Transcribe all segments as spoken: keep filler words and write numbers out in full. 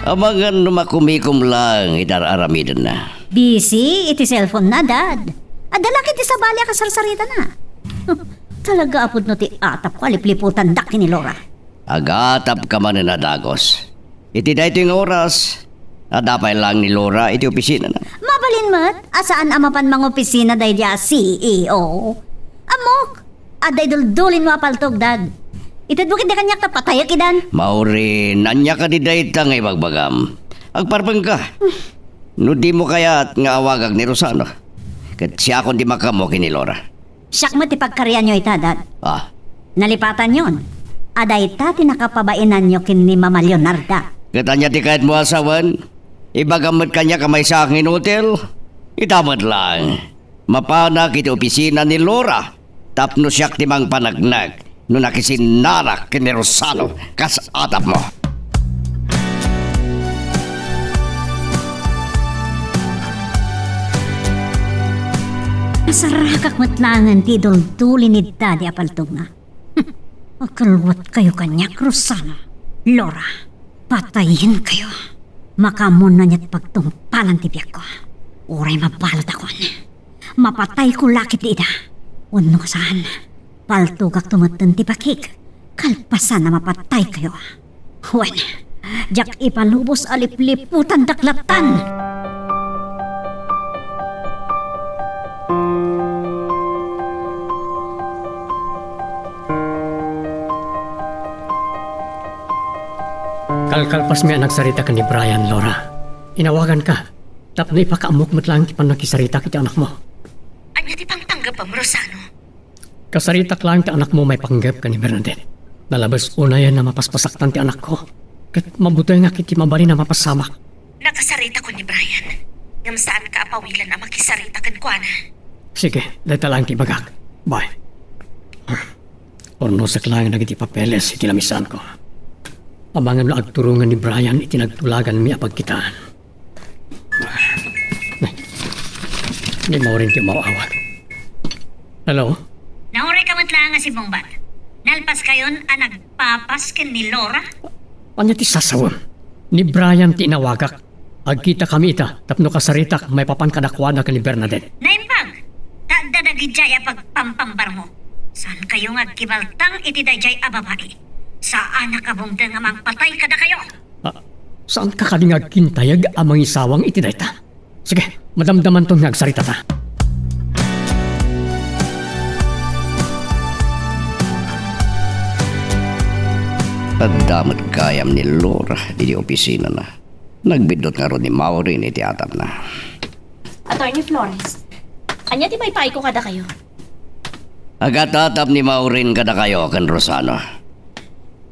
Amangan no makumikom laeng iti ar-aramidenna. Busy iti cellphone na, Dad. Adda la ket ti sabali a kasarsaritana. Talaga a pudno ti atapko a lipliputandak ken ni Laura. Agatapka manen a dagus. Iti daytoy nga oras, adda pay laeng ni Laura iti opisinana. Mabalin met a saan a mapan mangopisina daydi a C E O. Ammok, adda iduldulinmo a paltog, Dad. Itedmo ketdi kaniak ta patayek idan. Maureen, ania kadi dayta nga ibagbagam? Agparpengka. No dimo kayat nga awagak ni Rosano, ket siakon ti makaammo ken ni Laura. Siak met ti pagkarianyo ita, Dad. Ah. Nalipatanyon a dayta ti nakapabainanyo ken ni Mama Leonarda. Ket ania ti kayatmo a sawen? Ibagam met kaniak a maysaak nga inutil? Ita met laeng. Mapanak iti opisina ni Laura tapno siak ti mangpaneknek no nakisinnarak ken ni Rosano kas atapmo. Nasarakak met laengen ti idultuli ni Daddy a paltogna. Agkalwatkayo kaniak, Rosano. Laura, patayenkayo. Makaammoon ania ti pagtungpalan ti biagko. Uray mabalutakon. Mapatayko la ketdi ida. Wenno saan, paltogakto metten ti bakik. Kalpasan a mapataykayo. Wen, diak ipalubos a lipliputandak lattan. Kalkalpasmi a nagsarita ken ni Brian, Laura. Inawaganka tapno ipakaammok met laeng ti pannakisaritak iti anakmo. Ania ti pangpanggepem, Rosano? Kasaritak laeng ti anakmo maipanggep ken ni Bernadette. Nalabes unayen a mapaspasaktan ti anakko. Ket mabutengak iti mabalin a mapasamak. Nakasaritakon ni Brian, ngem saanka a pawilen a makisarita kenkuana. Sige, dayta laeng ti ibagak. Bye. Urnosek laeng dagiti papeles iti lamisaanko. Amangan no agturongen ni Brian iti nagtulaganmi a pagkitaan. Ni Maureen ti umaw-awag. Hello? Nauray ka met laeng a simmungbat. Nalpaskayon a nagpapas ken ni Laura? Ania ti sasawem? Ni Brian ti inawagak. Agkitakami ita tapno kasaritak maipapan kadakuada ken ni Bernadette. Naimbag! Ta adda dagidiay a pagpampambarmo. Saankayo nga agkibaltang iti daydiay a babai. Saanak a bumteng a mangpatay kadakayo. Ah, saanka kadi nga agkintayeg a mangisawang iti dayta? Sige, madamdamanton nga agsaritata. Adda met gayam ni Laura didi opisinana. Nagbiddut ngarud ni Maureen iti atapna. Attorney Flores, ania ti maipayko kadakayo? Agat-atap ni Maureen kadakayo ken Rosano.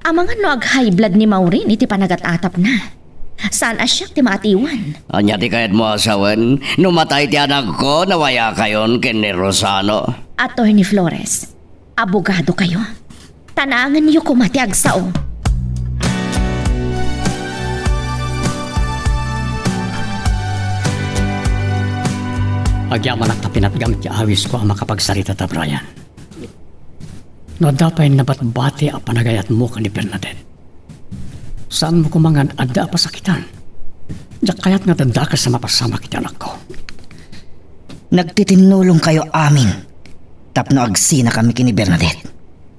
Amangan no ag-high blood ni Maureen iti panagat-atapna. Saan a siak ti maatiwan. Ania ti kayatmo a sawen? No matay ti anakko, nawayakayon ken ni Rosano. Attorney Flores, abogadokayo. Tanangenyo koma ti agsao. Agyamanak ta pinatgam ti awisko a makapagsarita ta, Brian. No adda pay nabatbati a panagayatmo ken ni Bernadette, saanmo koma nga ad-adda a pasakitan. Diak kayat nga dadakes a mapasamak iti anakko. Nagtitinnulongkayo amin tapno agsinakami ken ni Bernadette.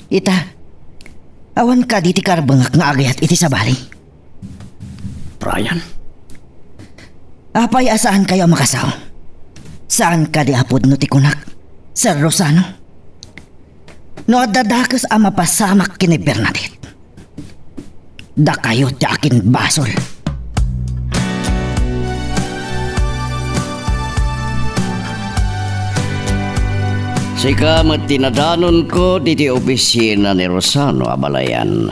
Ita, awan kadi ti karbengak nga agayat iti sabali? Brian? Apay a saankayo a makasao? Saan kadi a pudno ti kunak, Sir Rosano? No adda dakes a mapasamak ken ni Bernadette, dakayo ti akinbasol. Sika met ti nadanonko ditoy opisina ni Rosano, abalayan.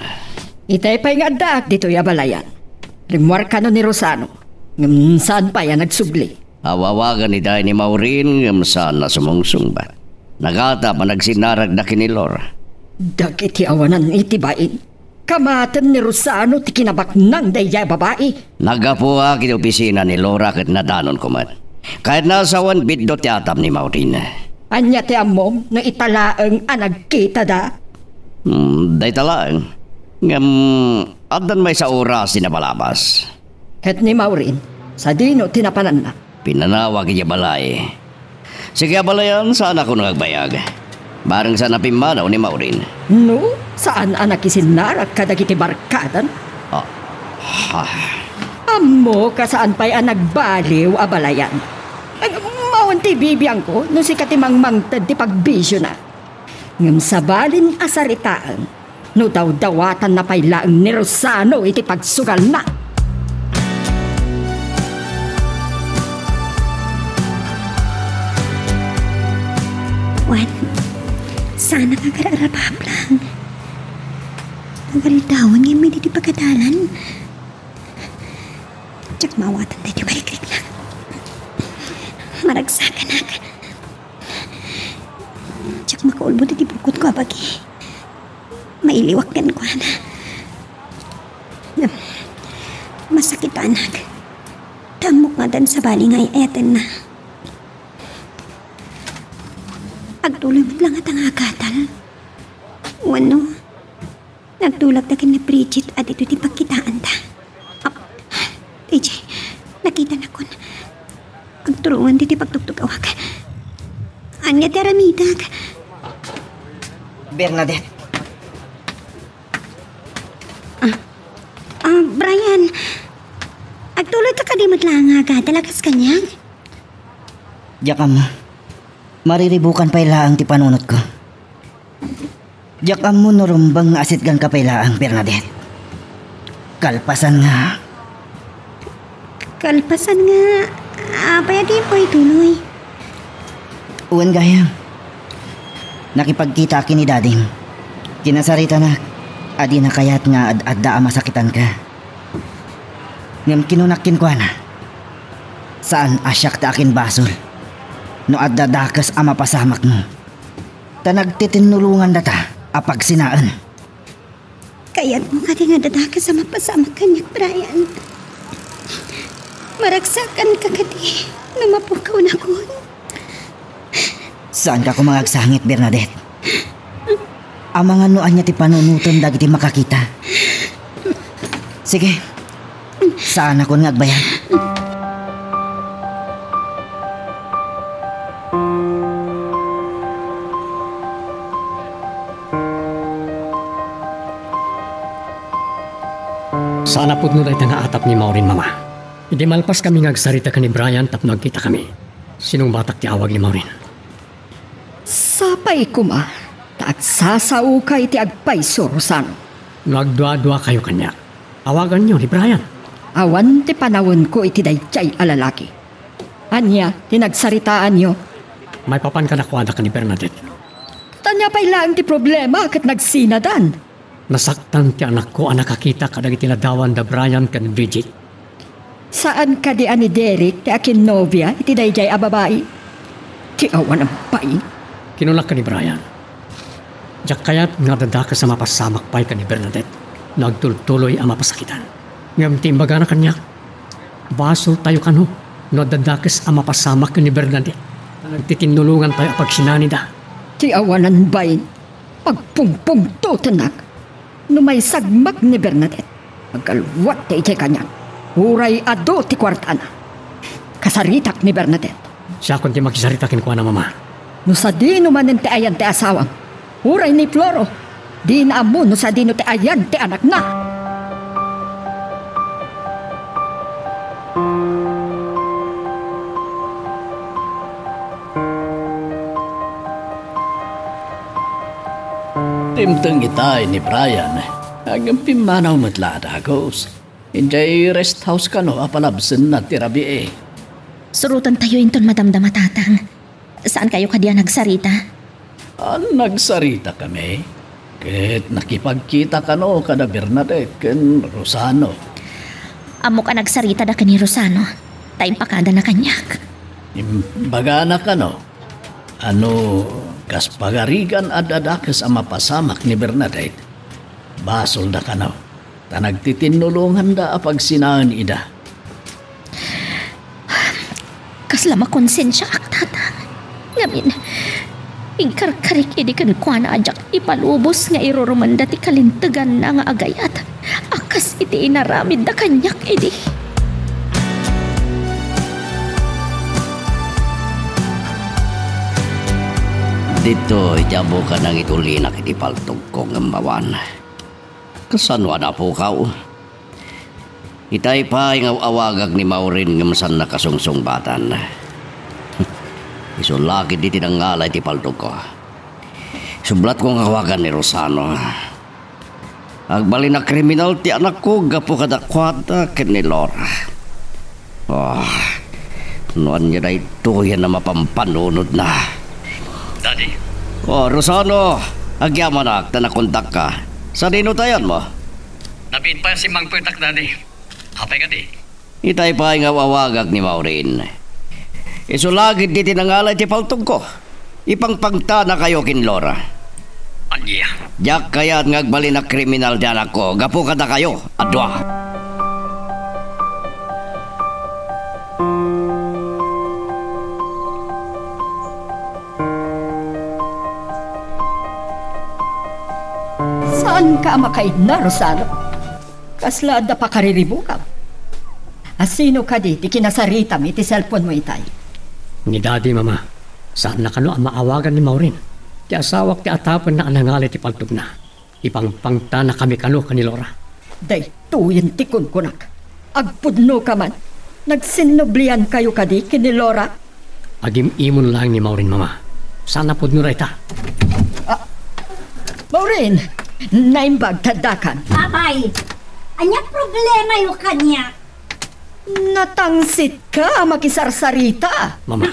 Itay pay nga addaak ditoy, abalayan. Rimmuar kano ni Rosano, ngem saan pay a nagsubli. Awawagan itay ni Maureen ngem saan a sumungsungbat. Nagatap a nagsinnarakda ken ni Laura. Dagiti awanan iti bain, kamaten ni Rosano ti kinabaknang daydiay a babai. Naggapuak iti opisina ni Laura ket nadanonko met. Kayatna a sawen, biddut ti atap ni Maureen. Ania ti ammom no ita laeng a nagkitada? Hmm, dayta laeng. Ngem addan maysa oras ti napalabas. Ket ni Maureen, sadino ti napananna? Pinanawag idiay balay. Sige, abalayan, saanakon nga agbayag. Bareng saan a pimmanaw ni Maureen. No, saan a nakisinnarak kadagiti barkadan? Ah, ha. Ammok a saan pay a nagbaliw, abalayan. Ag-, maon ti bibiangko no sika ti mangmangted ti pagbisiona. Ngem sabalin a saritaen, no dawdawatanna pay laeng ni Rosano iti pagsugalna. Wen, saanak a agar-arabablang. Agar-aldawan nga immay ditoy pagadalan. Diak maawatan daytoy marikriknak. Maragsakanak. Diak makaulbod iti bukotko a bagi. Mailiwak kenkuana. Masakitanak. Ta ammok ngaden sabali nga ay-ayatenna. Agtuloy met la ngata nga agadal. Wenno, nagtulagta ken ni Bridget a ditoy ti pagkitaanta. Ah, T J, nakitanakon. Agturungan ditoy pagtugtugawak. Ania ti aramidak? Bernadette. Ah, ah, Brian. Agtuloyka kadi met laeng nga agadal a kas kaniak? Diak ammo. Mariribukan pay laeng ti panunotko. Diak ammo no rumbeng nga asitganka pay laeng, Bernadette. Kalpasan nga Kalpasan nga, apay a di pay tuloy? Wen gayam. Nakipagkitaak ken ni Dadim. Kinasaritanak a dina kayat nga ad-adda a masakitanka. Ngem kinunak kenkuana, saan a siak ti akinbasol no adda dakes a mapasamakmo. Ta nagtitinnulongandata a pagsinaen. Kayatmo kadi nga adda dakes a mapasamak kaniak, Brian? Maragsakanka kadi no mapukaw nakon? Saanka koma nga agsangit, Bernadette. Amangan no ania ti panunotem dagiti makakita. Sige, saanakon nga agbayag. Saan a pudno dayta nga atap ni Maureen, Mama. Idi malpaskami nga agsarita ken ni Brian tapno agkitakami, sinungbatak ti awag ni Maureen. Sapay koma ta agsasaoka iti agpayso, Rosano. No agduaduakayo kaniak, awaganyo ni Brian. Awan ti panawenko iti daydiay a lalaki. Ania ti nagsaritaanyo? Maipapan kadakuada ken ni Bernadette. Ta ania pay laeng ti problema ket nagsinadan? Nasaktan ti anakko a nakakita kadagiti ladawan da Brian ken Bridget. Saan kadi a ni Derek ti akinnobia iti daydiay a babai? Ti awan a bain. Kinunak ken ni Brian, diak kayat nga adda dakes a mapasamak pay ken ni Bernadette no agtultuloy a mapasakitan. Ngem ti imbagana kaniak, basoltayo kano no adda dakes a mapasamak ken ni Bernadette. Nagtitinnulongantayo a pagsinanida. Ti awanan bain. Pagpungpungtotennak. No maisagmak ni Bernadette, aggalwat daydiay kaniak. Uray adu ti kuartana. Kasaritak ni Bernadette. Siakon ti makisarita kenkuana, Mama. No sadino manen ti ayan ti asawam, uray ni Floro, dina ammo no sadino ti ayan ti anakna. Dimteng itay ni Brian. Ngem pimmanaw met la a dagus. Idiay rest house kano a palabsenna ti rabii. Surotantayo inton madamdama, Tatang. Saankayo kadi a nagsarita? A, nagsarita kami. Ket nakipagkita kano kada Bernadette ken Rosano. Ammok a nagsarita da ken ni Rosano, ta impakadana kaniak. Imbagana kano, ano, kas pagarigan adda dakes a mapasamak ni Bernadette. Basolda kano, ta nagtitinnulonganda a pagsinaen ida. Kasla makonsensiaak, Tatang. Ngamin, inkarkarik idi kenkuana a diak ipalubos nga irurumenda ti kalinteganna nga agayat a kas iti inaramidda kaniak idi. Ditoy ti abukan nangitulinak iti paltogko ngem awan. Kasano a napukaw? Itay pay nga aw-awagak ni Maureen ngem saan nakasungsungbatan. Isu la ketdi ti nangala iti paltogko. Sublatko nga awagan ni Rosano. Agbalin a kriminal ti anakko gapu kadakuada ken ni Laura. Ah, no ania daytoy a mapampanunotna. Daddy. Oh, Rosano, agyamanak ta nakontakka. Sadino ti ayanmo? Nabiit pay a simmangpetak, Daddy. Apay kadi? Itay pay nga aw-awagak ni Maureen. Isu la ketdi ti nangala iti paltogko. Ipangpangtanakayo ken Laura. Ania? Diak kayat nga agbalin a kriminal ti anakko gapu kadakayo a dua. Saanka a makaidna, Rosano? Kasla adda pakariribukam. A sino kadi ti kinasaritam iti cellphone-mo itay? Ni Daddy, Mama. Saanna kano a maawagan ni Maureen. Ti asawak ti atapenna a nangala iti paltogna. Ipangpangtanakami kano ken ni Laura. Daytoyen ti kunkunak. Agpudnoka man. Nagsinnubliankayo kadi ken ni Laura? Agim-imon laeng ni Maureen, Mama. Saan a pudno dayta? Ah, Maureen, naimbag ti addakan. Apay, ania problemayo kaniak? Natangsitka a makisarsarita. Mama,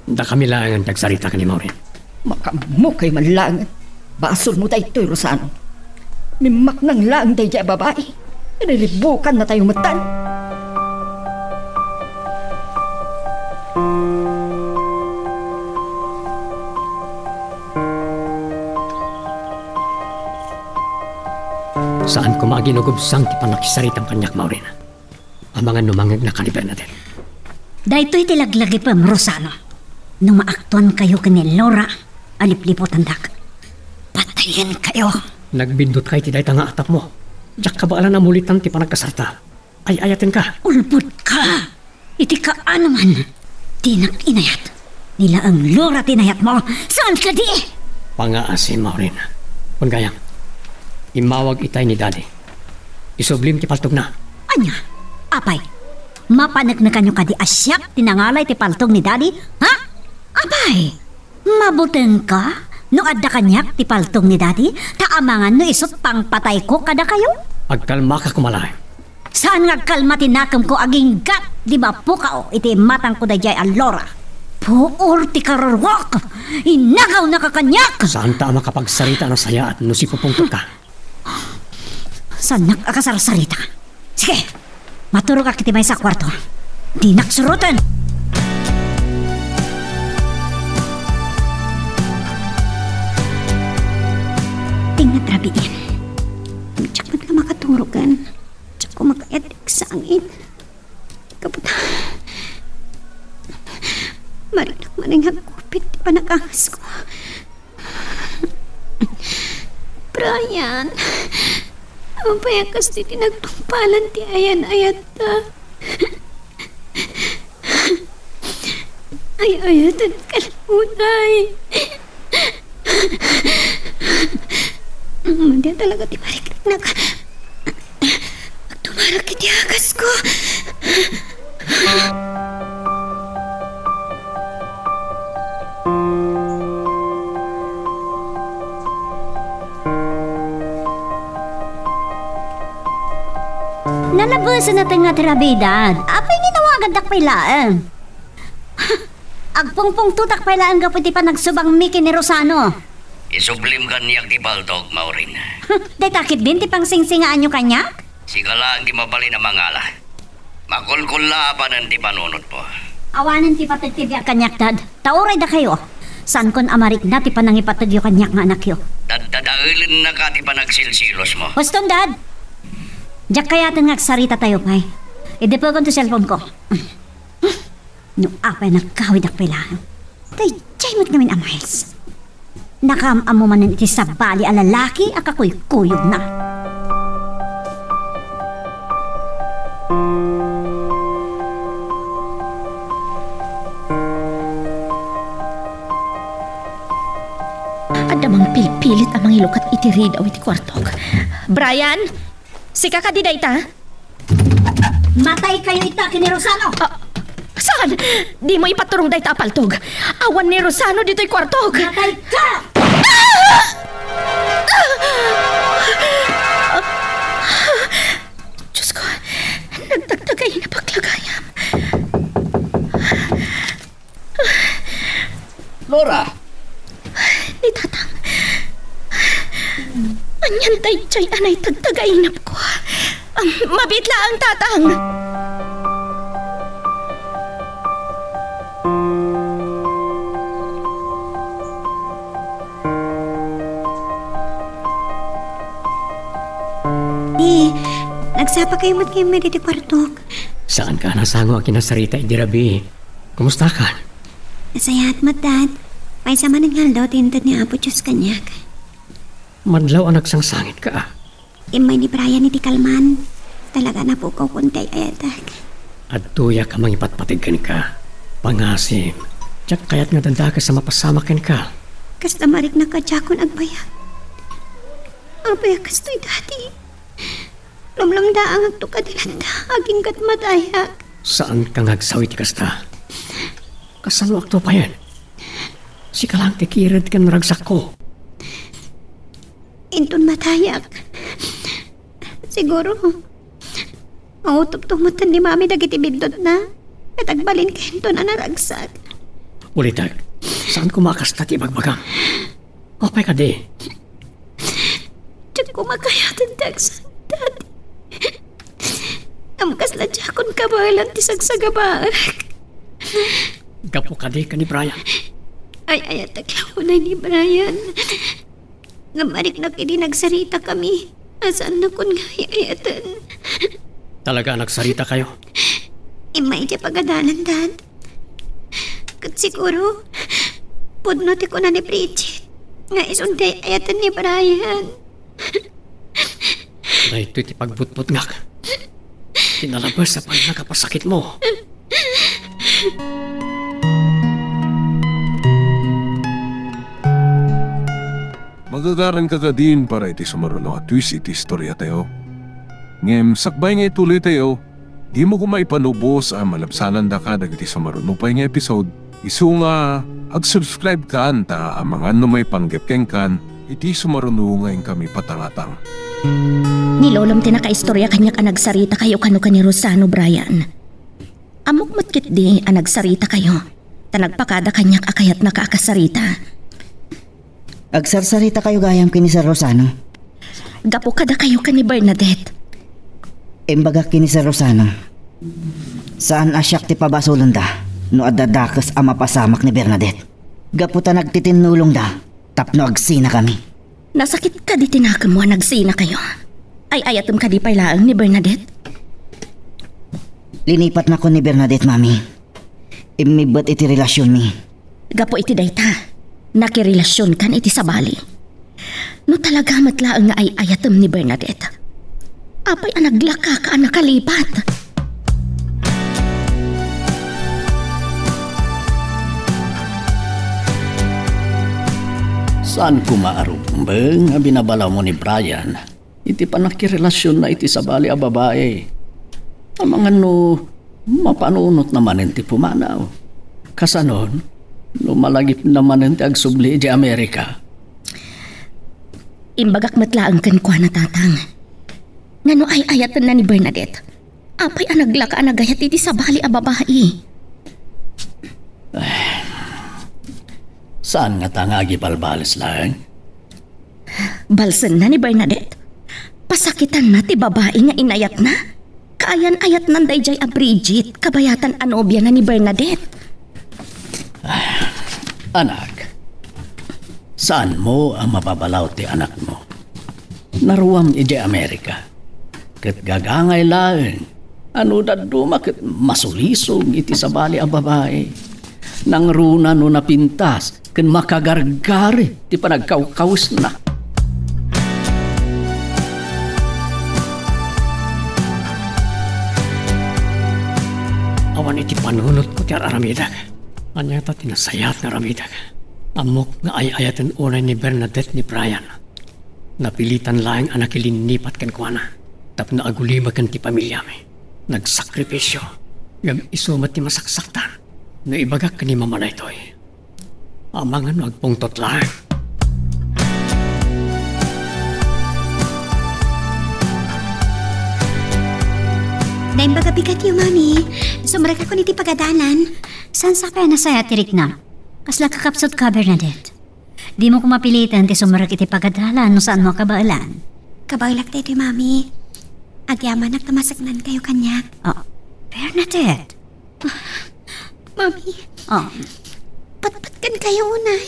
dakami laengen ti agsarita ken ni Maureen. Makaammokayo man laengen. Basolmo daytoy, Rosano. Mimmaknang laeng daydiay a babai. Riribukannatayo metten. Saan koma a ginugubsang ti pannakisaritam kaniak, Maureen. Amangan no mangegnaka ni Bernadette. Daytoy ti laglagipem, Rosano. No maaktuankayo ken ni Laura, alipliputandak. Patayenkayo. Nagbiddutkayo iti dayta nga atapmo. Diak kabaelan a mulitan ti panagkasarita. Ay-ayatenka. Ulbodka! Iti kaanoman, dinak inayat. Ni laeng Laura ti inayatmo. Saan kadi? Pangaasim, Maureen. Wen gayam, immawag itay ni Daddy. Isublim ti paltogna. Ania? Apay, mapaneknekanyo kadi a siak ti nangala iti paltog ni Daddy? Ha? Apay, mabutengka no adda kaniak ti paltog ni Daddy, ta amangan no isut' pangpatayko kadakayo? Agkalmaka koma laeng. Saan nga agkalma ti nakemko agingga ti mapukaw iti imatangko daydiay a Laura. Puor ti kararwak! Inagawnaka kaniak! Saanta a makapagsarita a nasayaat no sipupungtotka. Saannak a kasarsarita. Sige, maturogak iti maysa a kuarto. Dinak suroten! Ti nga rabiin. Diak met nga makaturogen. Diak ko makayat agsangit. Kaputa. Mariknak manen nga agkupit ti panagangasko. Brian, apay a kas ti nagtungpalan ti ayan-ayatta? Ay-ayaten ka unay. Madi talaga ti mariknak. Agtumarak iti agasko. Nalabesen a tengnga ti rabiidan. Apay nga inawagandak pay laeng? Agpungpungtotak pay laeng gapu iti panagsubangmi ken ni Rosano. Isublim kaniak ti paltog, Maureen. Dayta ketdin ti pangsingsingaanyo kaniak? Sika laeng ti mabalin a mangala. Makulkullaapanen ti panunotmo. Awanen ti pateg ti biag kaniak, Dad. Ta uray dakayo, saankon a marikna ti panangipategyo kaniak nga anakyo. Daddadaelennaka ti panagsilsilosmo. Huston, Dad! Diak kayaten nga agsaritatayo pay. Idepekon ti cellphone-ko. No apay a naggawidak pay laeng, daydiay met ngamin a Miles. Nakaam-ammo manen iti sabali a lalaki a kakuykuyogna. Ti ridaw iti kuartok. Brian, sika kadi dayta? Matay kayo ita ken ni Rosano. Ah, saan? Dimo ipaturong dayta a paltog. Awan ni Rosano ditoy kuartok. Matay ka! Diyos ko, nagtagtagay na paklagayam. Laura! Ni Tatang. Anian daydiay a naitagtagainapko? Am, mabiit laeng, Tatang! Di, nagsapa kayo met ngem ditoy kuartok. Saanka a nasango a kinasarita idi rabii? Kumustakan? Nasayaat met, Dad. Maysa manen nga aldaw ti inted ni Apo Dios kaniak. Madlaw a nagsangsangitka. Immay ni Brian iti kalman. Talaga a napukawkon ti ay-ayatek. Adtoyak a mangipatpateg kenka. Pangasim, diak kayat nga dadakes a mapasamak kenka. Kasta mariknak a diakon agbayag. Apay a kastoy, Daddy? Lumlumdaangakto kadi latta, agingga't matayak. Saanka nga agsawi ti kasta. Kasanoakto payen? Sika laeng ti kired ken ragsakko. Inton matayak, siguro, mautopto metten ni Mami dagiti biddutna, ket agbalinka inton a naragsak. Ulitek, saan koma a kasta ti ibagbagam. Apay kadi? Diak koma kayaten ti agsagdat. Ngem kasla diakon kabaelan ti sagsagabaek. Gapu kadi ken ni Brian? Ay-ayatek laeng unay ni Brian. Ngem mariknak idi nagsaritakami a saannakon nga ay-ayaten. Talaga a nagsaritakayo? Immay idiay pagadalan, Dad. Ket siguro, pudno ti kuna ni Bridget nga isun ti ay-ayaten ni Brian. Daytoy ti pagbutbutngak. Ti nalabes a pannakapasakitmo. Magagaranka kadin para iti sumaruno a twist iti istoriatayo. Ngem sakbay nga ituloytayo, dimo koma ipanubos a malabsanandaka dagiti sumaruno pay nga episode, isu nga ag-subscribe kan ta amangan no maipanggep kenkan iti sumaruno nga inkami patangatang. Ni Lolom ti nakaistoria kaniak a nagsaritakayo kano ken ni Rosano, Brian. Ammok met ketdi a nagsaritakayo, ta nagpakada kaniak a kayatnaka a kasarita. Agsarsaritakayo gayam ken ni Sir Rosano? Gapu kadakayo ken ni Bernadette. Imbagak ken ni Sir Rosano, saan a siak ti pabasolenda no adda dakes a mapasamak ni Bernadette. Gapu ta nagtitinnulongda tapno agsinakami. Nasakit kadi ti nakemmo a nagsinakayo? Ay-ayatem kadi pay laeng ni Bernadette? Linipatnakon ni Bernadette, Mami. Immibbet iti relasionmi. Gapu iti dayta, nakirelasionkan iti sabali. No talaga met laeng nga ay-ayatem ni Bernadette, apay a naglakaka a nakalipat? Saan koma a rumbeng a binabalawmo ni Brian iti pannakirelasionna iti sabali a babai. Amangan no mapanunotna manen ti pumanaw. Kasanon, no malagipna manen ti agsubli idiay Amerika. Imbagak met laeng kenkuana, Tatang, nga no ay-ayatenna ni Bernadette, apay a naglaka a nagayat iti sabali a babai? Saan ngata nga agibalbales laeng? Balsenna ni Bernadette? Pasakitanna ti babai nga inayatna? Kaayan-ayatnan daydiay a Bridget, kabayatan a nobiana ni Bernadette. Anak, saanmo a mababalaw ti anakmo. Naruam idiay Amerika. Ket gagangay laeng a no dadduma ket masulisog iti sabali a babai. Nangruna no napintas ken makagargari ti panagkawkawisna. Awan iti panunotko ti ar-aramidek. Ania ta ti nasayaat nga aramidek? Ammok nga ay-ayaten unay ni Bernadette ni Brian. Napilitan laeng a nakilinnipat kenkuana tapno agulibeken ti pamiliami. Nagsakripisio, ngem isu met ti masaksaktan no ibagak ken ni mama daytoy. Amangan no agpungtot laeng. Naimbag a bigatyo, Mami. Sumrekakon iti pagadalan. Saan sa kaya nasaya ti rikna? Kasla kakapsutka, Bernadette. Dimo koma piliten ti sumrek iti pagadalan no saanmo a kabaelan. Kabaelak daytoy, Mami. Agyamanak ta masaknankayo kaniak. Ah, Bernadette. Mami, ah, patpatkenkayo unay.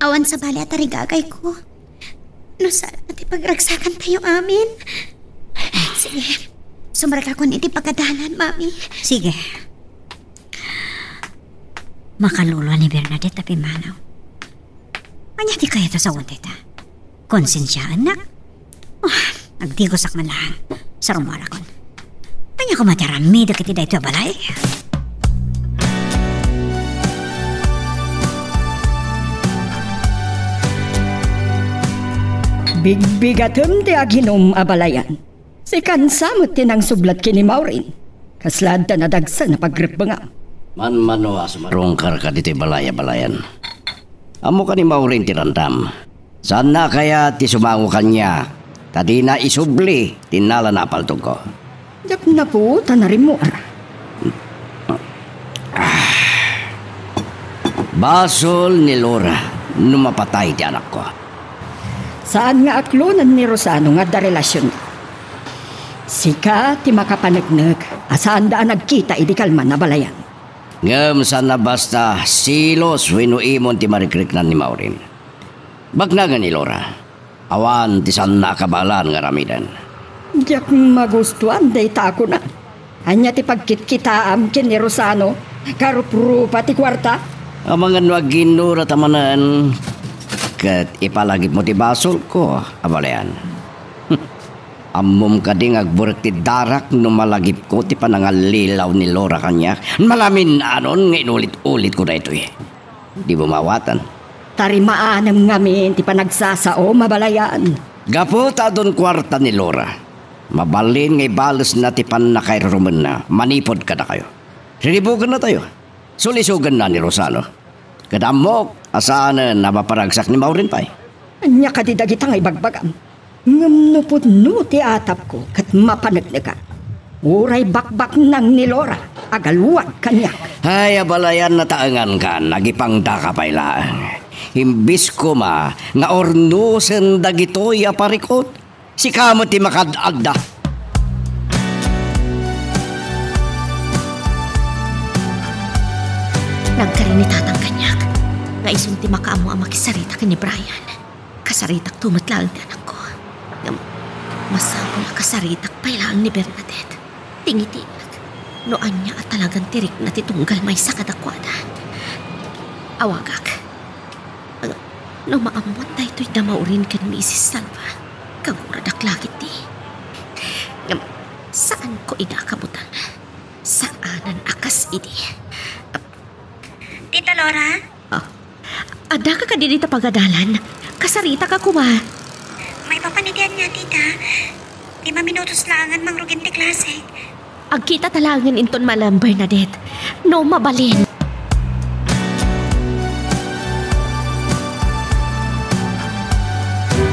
Awan sabali a tarigagayko no saan ti pagragsakantayo amin. Sige, sumrekakon iti pagadalan, Mami. Sige. Makaluluan ni Bernadette a pimmanaw. Ania ti kayat a sawen dayta? Konsensiaennak? Oh, agdigosak man laeng. Sarumuarakon. Ania koma ti aramidek iti daytoy a balay? Bigbigatem ti aginum a balayan. Sikan sa met ti nangsublat ken ni Maureen. Kasla adda nadagsen a pagrebbengam. Manmano a sumarungkarka ditoy balay a balayan. Ammoka ni Maureen ti randam. Saanna a kayat ti sumango kaniak ta dina isubli ti innalana a paltogko? Diak napuot a narimmuar. Basol ni Laura no mapatay ti anakko. Saan nga aklonen ni Rosano nga adda relasion. Sika ti makapaneknek a saanda a nagkita idi kalman a balayan. Ngem saan a basta selos wenno imon ti marikriknan ni Maureen. Baknangen ni Laura. Awan ti saanna a kabaelan nga aramiden. Diak magustuan dayta a kuna. Ania ti pagkitkitaam ken ni Rosano? Karuprupa ti kuarta? Amangan no aginnurat a manen ket ipalagipmo ti basolko a balayan. Ammom kadi nga agburek ti darak no malagipko ti panangallilaw ni Laura kaniak? Malamin-anon nga inulit-ulitko daytoy. Dimo maawatan. Tarimaanem ngamin ti panagsasaom a balayan. Gapu ta adun kuarta ni Laura, mabalin nga ibalesna ti pannakairurumenna manipud kadakayo. Riribukennatayo. Sulisogenna ni Rosano. Ket ammok a saanen a maparagsak ni Maureen pay. Ania kadi dagita nga ibagbagam? Ngem no pudno ti atapko ket mapaneknekak, uray bakbaknang ni Laura, agaluag kaniak. Ay, abalayan, nataengankan, agipangdaka pay laeng. Imbis koma nga urnosen dagitoy a parikut, sika met ti makaad-adda. Nagkari ni Tatang kaniak nga isun ti makaammo a makisarita ken ni Brian. Kasaritakto met laeng ti anakko. Ngem, masapul a kasaritak pay laeng ni Bernadette. Tingitiek no ania a talagan ti rikna ti tunggal maysa kadakuada. Awagak. No maammon daytoy da Maureen ken Misis Salva, kaguradak la ketdi. Ngem, saanko ida a kabutang. Saanen a kas idi. Tita Laura? Ah, addaka kadi dita pagadalan? Kasaritaka koma. Maipapan iti ania, tita? Lima minutos laengen mangrugin ti klase. Agkitata laengen inton malem, Bernadette. No mabalin.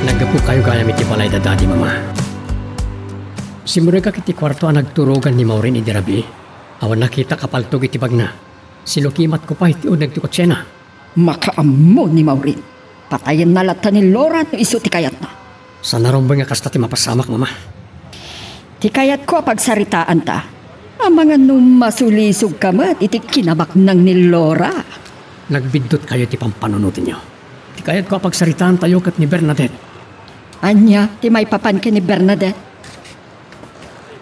Naggapukayo gayam iti balay da Daddy, Mama. Simrekak iti kuarto a nagturogan ni Maureen idi rabii. Awan nakitak a paltog iti bagna. Sinukimatko pay ti uneg ti kutsiena. Makaammo ni Maureen. Patayenna latta ni Laura no isu ti kayatna. Saan a rumbeng a kasta ti mapasamak, Mama. Ti kayatko a pagsaritaanta, amangan no masulisogka met iti kinabaknang ni Laura. Nagbiddutkayo iti pampanunotenyo. Ti kayatko a pagsaritaantayo ket ni Bernadette. Ania ti maipapan ken ni Bernadette?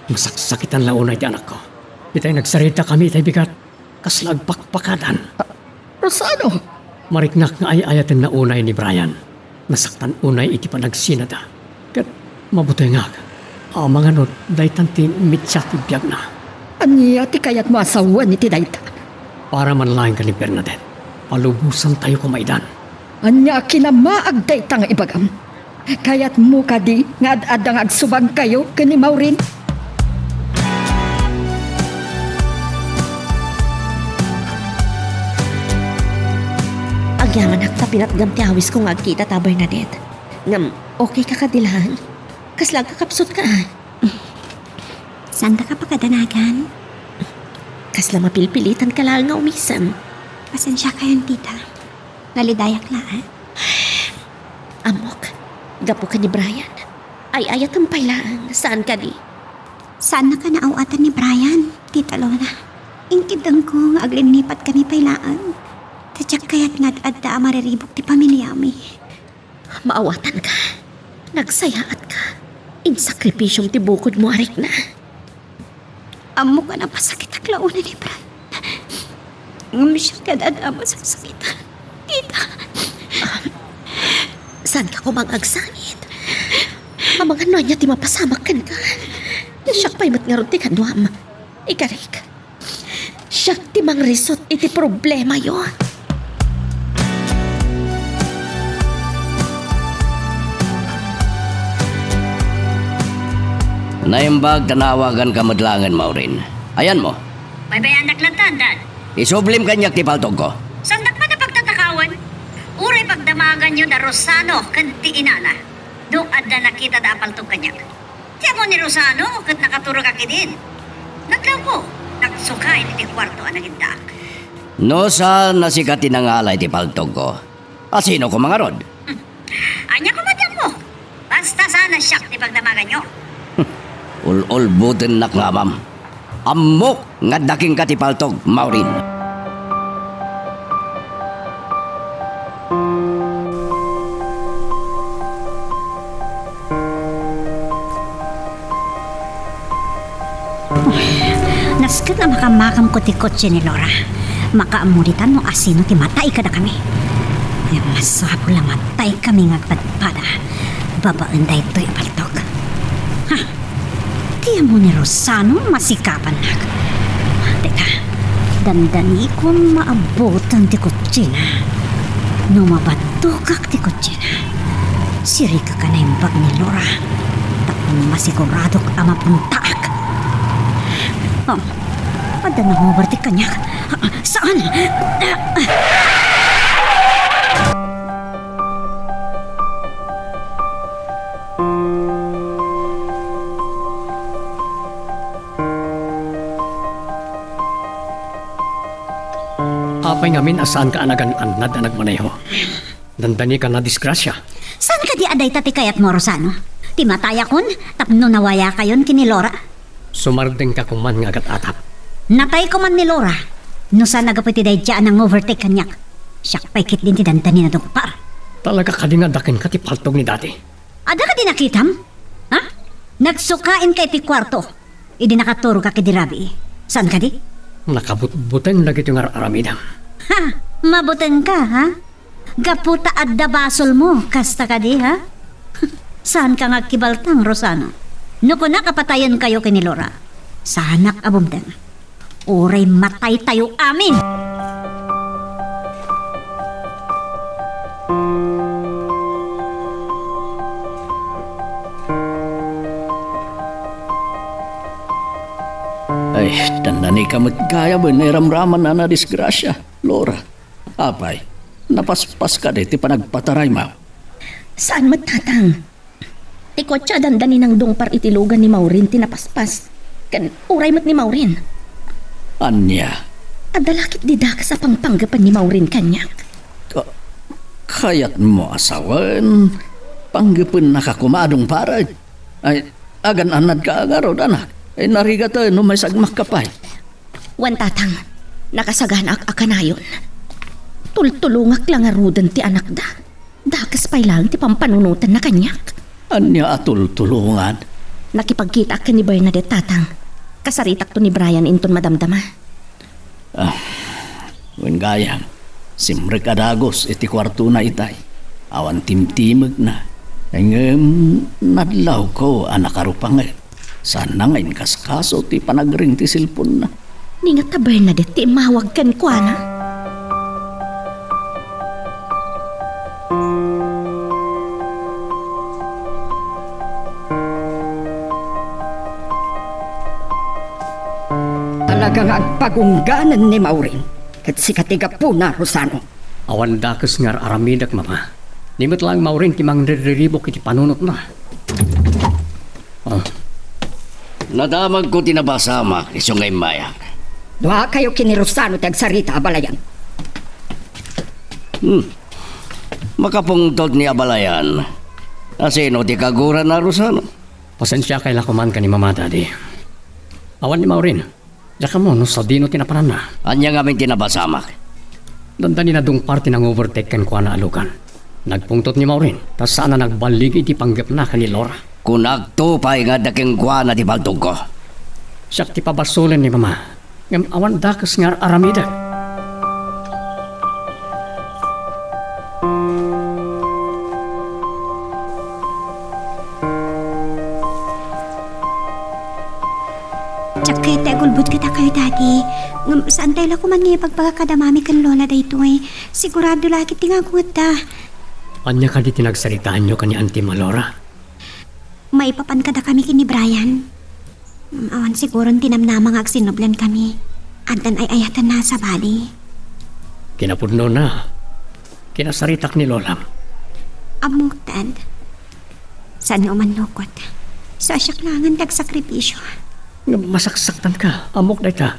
Masaksakitan la unay ti anakko. Itay nagsaritakami itay bigat. Kasla agpakpakadan. Rosano! Mariknak nga ay-ayatenna unay ni Brian. Nasaktan unay iti panagsinada. Ket mabutengak. Amangan no daytan ti mitsa ti biagna. Ania ti kayatmo a sawen iti dayta? Para man laeng ken ni Bernadette, palubosantayo koma idan. Ania a kinamaag dayta nga ibagam? Kayatmo kadi nga ad-adda nga agsubagkayo ken ni Maureen? Agyamanak ta pinatgam ti awisko nga agkitata, Bernadette. Ngem, okay ka kadi laeng? Kasla agkakapsutka? Saandaka pakadanagan? Kasla mapilpilitanka laeng nga umisem? Pasensiakayon, tita. Nalidayak laeng. Ammok, gapu ken ni Brian. Ay-ayatem pay laeng, saan kadi? Saannaka naaw-atan ni Brian, Tita Lola. Inkeddengko nga aglinnipatmi pay laeng. Ta diak kayat nga ad-adda a mariribuk ti pamiliami. Maawatanka. Nagsayaatka. Insakripisiom ti bukodmo a rikna. Ammok a napasakitak la unay ni Brian. Ngem siak ti ad-adda a masaksakitan. Tita. Saanka koma nga agsangit? Amangan no ania ti mapasamak kenka. Siak pay met ngarud ti kaduam. Ikarik. Siak ti mangrisot iti problemayo. Naimbag ta naawaganka met laengen, Maureen. Ayanmo? Baybayanak latta, Dad. Isublim kaniak ti paltogko. Saandak man a pagtatakawen. Uray pagdamaganyo da Rosano ken ti inana. No adda nakitada a paltog kaniak. Ti ammo ni Rosano ket nakaturogak idin. Nadlawko, nagsukaen iti kuarto a nagindaak. No saan a sika ti nangala iti paltogko, a sino koma ngarud? Ania koma ti ammo? Basta saan a siak ti pagdamaganyo. Ul-ulbotennak nga amam. Ammok nga adda kenka ti paltog, Maureen. Nasken a makamakamko ti kotse ni Laura. Makaammo ditan no asino ti matay kadakami. Ngem masapul a mataykami nga agpadpada babaen daytoy a paltog. Ha? Ti ammo ni Rosano masikapannak. Teka, dandanikon maabutan ti kotsena. No mabaddokak ti kotsena, sirikak a naimbag ni Laura tapno masiguradok a mapuntaak. Oh, adda nanguber ti kaniak. Ah, saan? Apay ngamin a saanka a nagan-annad a nagmaneho? Dandani ka nadisgrasya. Saan kadi a dayta ti kayatmo, Rosano? Ti matayakon tapno nawayakayon ken ni Laura? Sumardengka koman nga agat-atap. Natay koman ni Laura. No saan a gapu iti daydiay a nang-overtake kaniak. Siak pay ketdin ti dandani nadungpar. Talaga kadi nga adda kenka ti paltog ni Dadi? Adda kadi nakitam? Ha? Nagsukaenka iti kuarto idi nakaturogak idi rabii. Saan kadi? Nakabutbuteng dagitoy nga ar-aramidem. Ha? Mabutengka, ha? Gapu ta adda basolmo, kasta kadi, ha? Saanka nga agkibaltang, Rosano. No kunak a patayenkayo ken ni Laura, saanak a bumteng. Uray mataytayo amin! Ay, dandani ka met gayam iti ramraman a nadisgrasya, Laura. Apay, napaspas kadi ti panagpataraymo? Saan met, Tatang. Ti kotse a dandani nangdungpar iti lugan ni Maureen ti napaspas. Ken uray met ni Maureen. Ania? Adda la ketdi dakes a pangpanggepen ni Maureen kaniak. Ka-, kayatmo a sawen, panggepennaka koma a dungparen? Ay, agan-annadka ngarud, anak. Ay, narigat no maisagmakka pay. Wen, Tatang, nakasaganaak a kanayon. Tultulongak la ngaruden ti anakda. Dakes pay laeng ti pampanunotenna kaniak. Ania a tultulongan? Nakipagkitaak ken ni Bernadette, Tatang. Kasaritakto ni Brian inton madamdama. Ah, wen gayam, simrek a dagus iti kuartona itay. Awan timtimegna. Ngem nadlawko a nakarupanget. Saanna nga inkaskaso ti panagring ti cellphone-na. Ni ngata Bernadette ti immawag kenkuana? Aga nga agpagungganen ni Maureen, ket sika ti gapuna, Rosano. Awan dakes nga ar-aramidek, Mama. Ni met laeng Maureen ti mangrirriribuk iti panunotna. Ah. Nadamagko ti napasamak, isu nga immayak. Duakayo ken ni Rosano ti agsarita, abalayan. Hmm. Makapungtot ni abalayan. Asino ti kaguran a Rosano? Pasensiakay la koman ken ni Mama, Daddy. Awan ni Maureen. Diak ammo no sadino ti napananna. Ania ngamin ti napasamak? Dandani nadungpar ti nang-overtake kenkuana a lugan. Nagpungtot ni Maureen, ta saan a nagballigi iti panggepna ken ni Laura. Kunakto pay nga adda kenkuana ti paltogko. Siak ti pabasolen ni Mama, ngem awan dakes nga ar-aramidek. Diak kayat ti agulbod kadakayo, Daddy. Ngem saantayo la koman nga ipagbaga kada Mami ken Lola daytoy. Sigurado la ket ti ngagungetda. Ania kadi ti nagsaritaanyo ken ni Auntie Malora? Maipapan kadakami ken ni Brian. Mm, awan siguron ti namnama nga agsinnubliankami. Addan ay-ayatenna a sabali. Kinapudnona, kinasaritak ni Lolam. Ammok, Dad. Saan nga umannukot. Sa siak laengen ti agsakripisio. Ngem masaksaktanka, ammok dayta.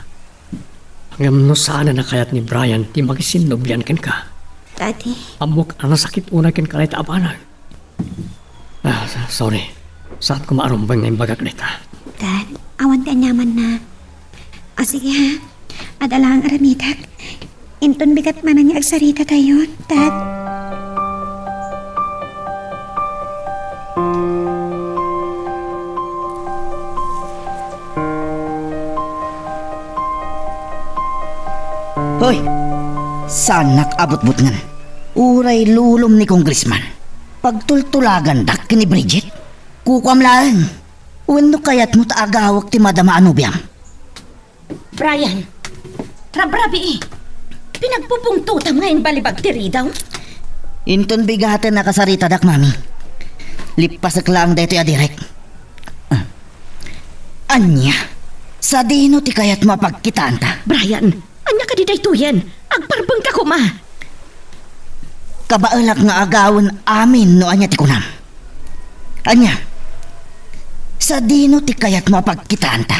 Ngem no saan a nakayat ni Brian ti makisinnublian kenka. Daddy. Ammok a nasakit unay kenka dayta a banag. Ah, sorry. Saan ko maarumbeng nga imbagak dayta. Dad, awan ti aniamanna. Ah, sige ha. Adda laeng aramidek. Inton bigat manen nga agsaritatayo, Dad. Hoy! Saanak a butbutngen. Uray lulom ni Congressman. Pagtultulagandak ken ni Bridget. Kukuam laeng. Wenno kayatmo ta agawek ti madama a nobiam? Brian, rabrabii. Pinagpupungtotam nga imbalibag ti ridaw. Inton bigaten a kasaritadak, Mami. Lippasek laeng daytoy a direk. Ah. Ania? Sadino ti kayatmo a pagkitaanta? Brian, ania kadi daytoyen? Agparbengka koma. Kabaelak nga agawen amin no ania ti kunam. Ania? Sadino ti kayatmo a pagkitaanta?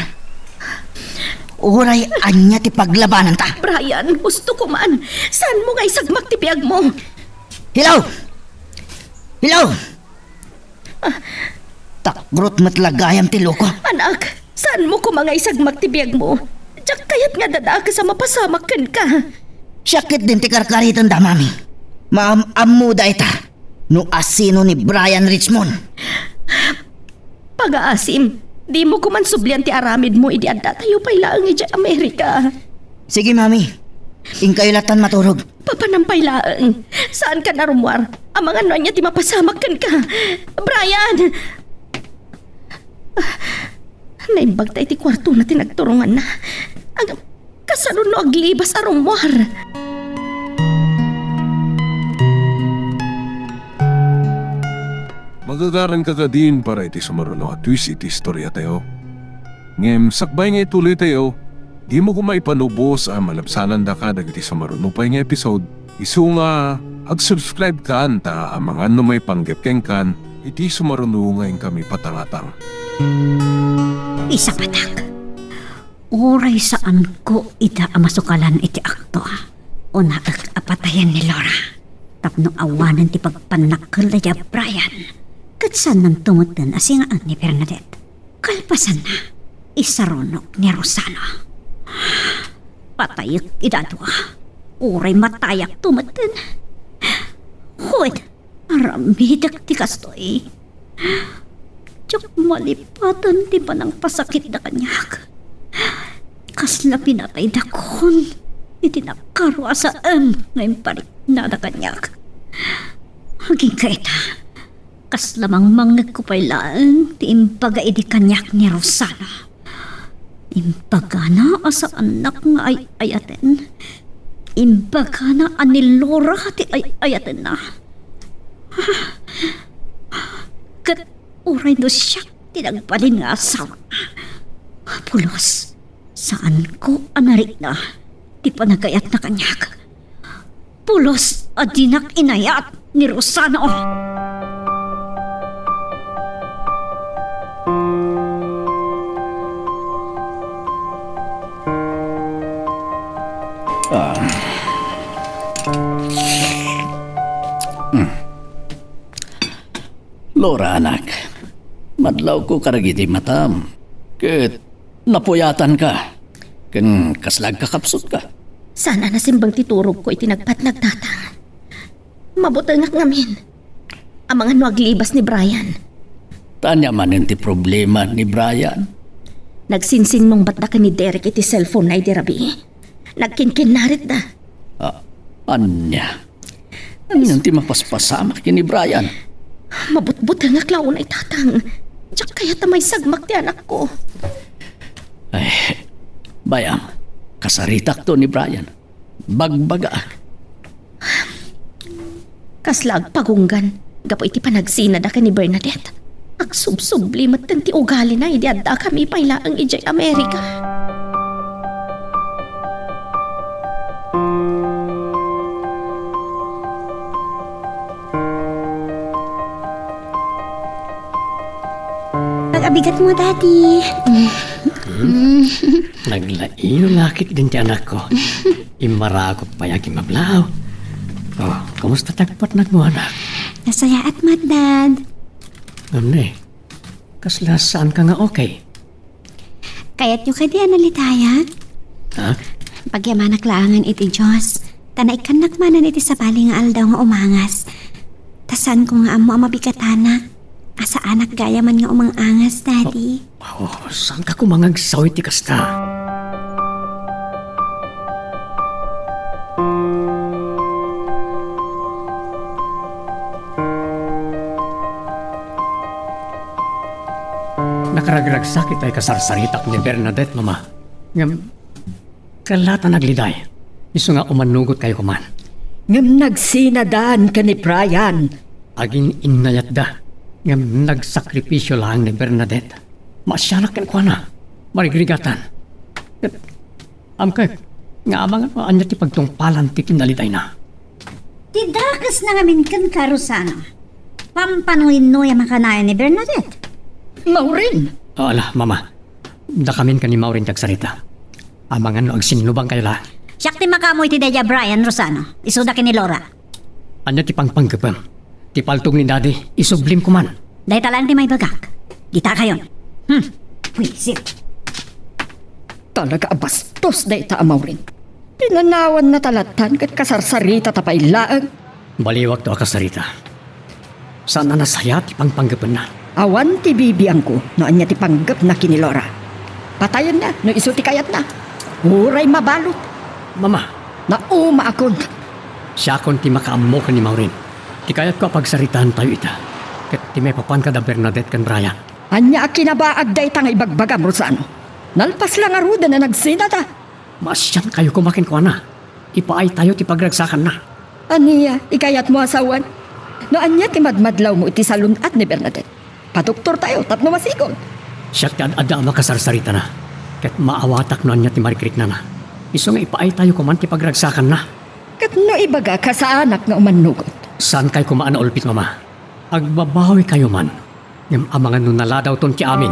Uray ania ti paglabananta? Brian, husto koman. Saanmo nga isagmak ti biagmo? Hello? Hello? Takrot met la gayam ti loko. Anak, saanmo koma nga isagmak ti biagmo? Diak kayat nga adda dakes a mapasamak kenka. Siak ketdin ti karkaritenda, Mami. Maam-ammo dayta no asino ni Brian Richmond. Pagaasim, dimo koman sublian ti aramidmo idi addatayo pay laeng idiay Amerika. Sige, Mami. Inkayo lattan maturog. Papanam pay laeng. Saankan a rummuar. Amangan no ania ti mapasamak kenka. Brian! Naimbag ta iti kuartona ti nagturonganna. Ag-, kasano no aglibas a rummuar? Magagaranka kadin para iti sumaruno a twist iti istoriatayo. Ngem sakbay nga ituloytayo, dimo koma ipanubos a malabsanandaka dagiti sumaruno pay nga episode. Isu nga, ag-subscribe kan ta amangan no maipanggep kenkan iti sumaruno nga inkami patangatang. Isapatak. Uray saanko ida a masukalan iti akto, unaek a patayen ni Laura tapno awanen ti pagpannakkel daydi a Brian, ket saannanto metten a singaen ni Bernadette. Kalpasanna, isarunok ni Rosano. Patayek ida a dua. Uray matayakto metten. Hoy, aramidek ti kastoy. Diak malipatan ti panangpasakitda kaniak. Kasla pinataydakon iti nakaruasaem nga impariknada kaniak. Agingga ita, kasla mangmangngegko pay laeng ti imbaga idi kaniak ni Rosana. Imbagana a saannak nga ay-ayaten. Imbagana a ni Laura ti ay-ayatenna. Ket uray no siak ti nagbalin nga asawa. Pulos. Saanko a narikna ti panagayatna kaniak. Pulos a dinak inayat ni Rosano. Ah. Hmm. Laura, anak, madlawko kadagiti matam, ket napuyatanka, ken kasla agkakapsutka. Saan a nasimbeng ti turogko iti nagpatnag, Tatang. Mabutengak ngamin. Amangan no aglibas ni Brian. Ta ania manen ti problema ni Brian? Nagsinsinnungbatda ken ni Derek iti cellphone-na idi rabii. Nagkinkinnaritda. Ah, ania? Ania ti mapaspasamak ken ni Brian? Mabutbutengak la unay, Tatang. Diak kayat a maisagmak ti anakko. Ay, bayam, kasaritakto ni Brian. Bagbagaak. Kasla agpagunggan gapu iti panagsinada ken ni Bernadette. Agsubsubli metten ti ugalina idi addakami pay laeng idiay Amerika. Nagabigat mo, Daddy. Hmm? Naglaing nga akit din ti anakko. Immarakop pay a kimablaaw. Oh, kumusta ti agpatnagmo, anak? Nasayaat met, Dad. Ngem ne, kasla saanka nga okay? Kayatyo kadi a nalidaya? Ha? Pagyamanak laangen iti Dios, ta naikkannak manen iti sabali nga aldaw nga umangas. Ta saanko nga ammo a mabigatanak. A saanak gayam nga umang-angas, Daddy. Oh, saanka koma nga agsaw iti kasta? Nakaragragsak itay kasarsaritak ni Bernadette, Mama. Ngem, kalla ta nagliday. Isu nga umannugotkayo koman. Ngem nagsinadan ken ni Brian. Agin-innayatda, ngem nagsakripisio laeng ni Bernadette. Maasianak kenkuana, marigrigatan. Ket amkek nga amangan no ania ti pagtungpalan ti kinalidayna. Ti dakesna ngamin kenka, Rosano. Pampanuynuyam a kanayon ni Bernadette. Maureen! Ala, Mama. Dakamin ken ni Maureen ti agsarita. Amangan no agsinnubangkayo la. Siak ti makaammo iti daydiay a Brian, Rosano. Isuda ken ni Laura. Ania ti pangpanggepem? Ti paltog ni Daddy, isublim koman. Dayta laeng ti maibagak. Ditakayon. Hmm. Wisit. Talaga a bastos dayta a Maureen. Pinanawanna ta lattan ket kasarsaritata pay laeng. Baliwakto a kasarita. Saan a nasayaat ti pangpanggepenna. Awan ti bibiangko no ania ti panggepna ken ni Laura. Patayenna no isu ti kayatna. Uray mabalud. Mama. Naumaakon. Siakon ti makaammo ken ni Maureen. Ti kayatko a pagsaritaentayo ita. Ket ti maipapan kada Bernadette ken Brian. Ania a kinabaag dayta nga ibagbagam, Rosano? Nalpas la ngaruden a nagsinada. Maasiankayo koma kenkuana. Ipaaytayo ti pagragsakanna. Ania, ikayatmo a sawen? No ania ti madmadlawmo iti salun-at ni Bernadette? Padoktortayo tapno masigon. Siak ti ad-adda a makasarsaritana, ket maawatak no ania ti marikriknana. Isu nga ipaaytayo koman ti pagragsakanna. Ket no ibagak a saanak nga umannugot? Saankayo koma a naulpit, Mama. Agbabawikayo man. Ngem amangan no naladawton ti amin.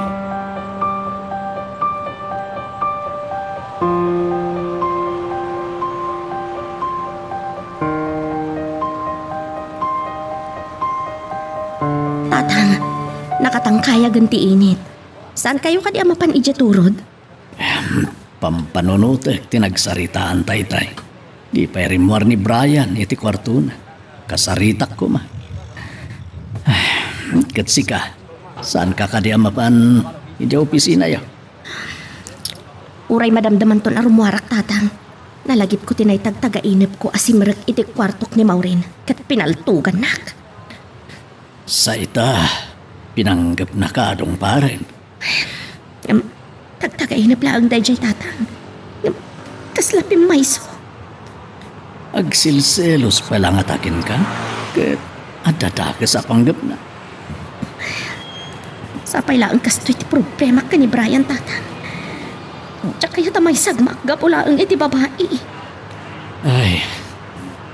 Tatang, nakatangkayagen ti init. Saankayo kadi a mapan idiay turod? Ahem, pampanunotek ti nagsaritaan taytay. Di pay rimmuar ni Brian iti kuartona. Kasaritak koma. Ahem, ket sika, saanka kadi a mapan idiay opisinayo? Uray madamdamanton a rummuarak, Tatang. Nalagipko ti naitagtagainepko a simrek iti kuartok ni Maureen ket pinaltugannak. Sa ita, pinanggepnaka a dungparen. Ngem, tagtagainep laeng daydiay, Tatang. Ngem, kasla pimmayso. Agselselos pay la ngata kenka, ket adda dakes a panggepna. Sapay laeng kastoy ti problemak ken ni Brian, Tatang. Diak kayat a maisagmak gapu laeng iti babai. Ay,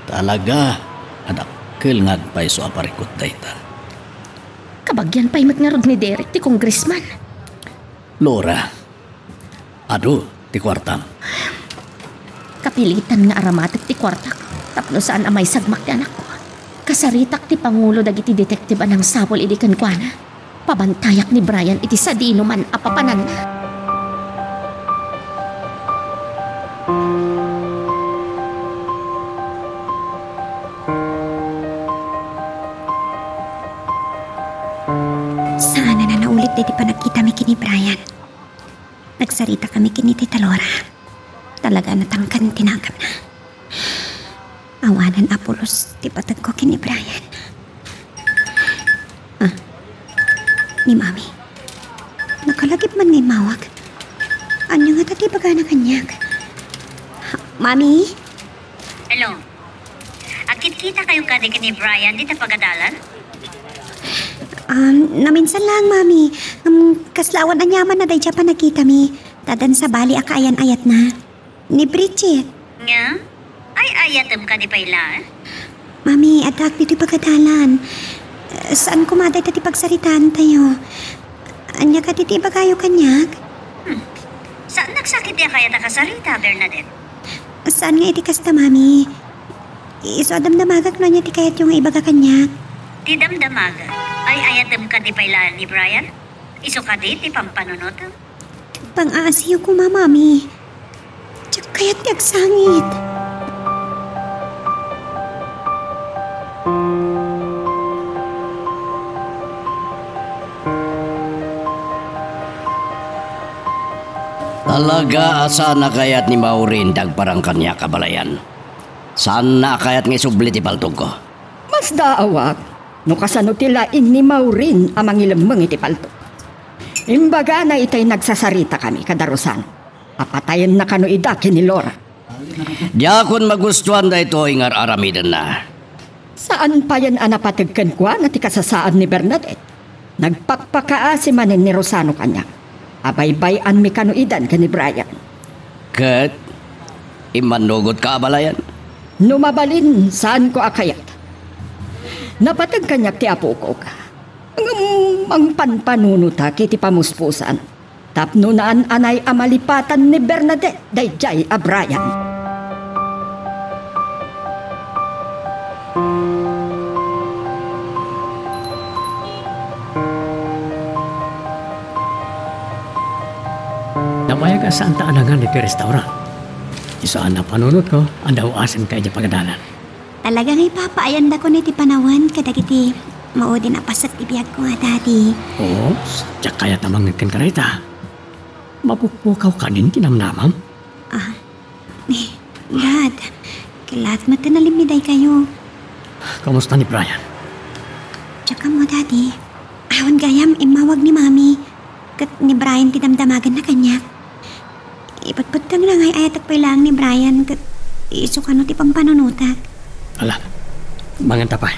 talaga, adakkel nga agpayso a parikut dayta. Kabagian pay met ngarud ni Derek ti congressman. Laura, adu ti kuartam. Kapilitan nga aramatek ti kuartak tapno saan a maisagmak ti anakko. Kasaritak ti pangulo dagiti detective a nangsapul idi kenkuana. Pabantayak ni Brian iti sadinoman a papananna. Saan a naulit daydi panagkitami ken ni Brian. Nagsaritakami ken ni Tita Laura. Talaga a natangken ti naganna. Awanen a pulos ti pategko ken ni Brian. Ah, ni Mami. Nakalagip man nga immawag. Ania ngata ti ibagana kaniak? Mami? Hello. Agkitkitakayo kadi ken ni Brian dita pagadalan? Um, naminsan lang, Mami. Um, kasla awan aniaman a daydi a panagkitami. Tadan sabali a kaayan-ayatna. Ni Bridget. Nga? Ay-ayatem kadi pay laeng? Mami, addaak ditoy pagadalan. Eh, saan koma dayta ti pagsaritaantayo? Ania kadi ti ibagayo kaniak? Hmm. Saan nagsakit ti a kayat a kasarita, Bernadette? Saan nga iti kasta, Mami. Isu a damdamagak no ania ti kayatyo nga ibaga kaniak. Ti damdamagak, ay-ayatem kadi pay laeng ni Brian? Isu kadi ti pampanunotem? Pang-aasiyo koma, Mami. Diak kayat ti agsangit. Talaga a saan a kayat ni Maureen ti agparang kaniak, abalayan. Saanna a kayat nga isubli ti paltogko. Masdaawak no kasano ti laing ni Maureen a mangilemmeng iti paltog. Imbagana itay nagsasaritakami kada Rosano a patayenna kano ida ken ni Laura. Diakon magustuan daytoy nga ar-aramidenna. Saan payen a napateg kenkuana ti kasasaan ni Bernadette. Nagpakpakaasi manen ni Rosano kaniak a baybay-anmi kano idan ken ni Brian. Ket immannugotka, abalayan? No mabalin, saanko a kayat. Napateg kaniak ti apok. Ngem mangpanpanunotak iti pamuspusan tapno naan-anay a malipatan ni Bernadette daydiay a Brian. Nabayag a saanta a nangan iti restaurant. Isu a napanunotko a daw-asenka idiay pagadalan. Talaga nga ipapaayandakon iti panawen kadagiti maudin a paset ti biagko a, Daddy. Oo, diak kayat a mangngeg kenka dayta. Mapukpukaw kanin ti namnamam? Ah, eh, Dad, kellat met ti nalimmidaykayo. Kamusta ni Brian? Diak ammo, Daddy. Awan gayam, immawag ni Mami. Ket ni Brian ti damdamagenna kaniak. Iputputtengna nga ay-ayatek pay laeng ni Brian ket isu kano ti pampanunotak. Ala, manganta pay.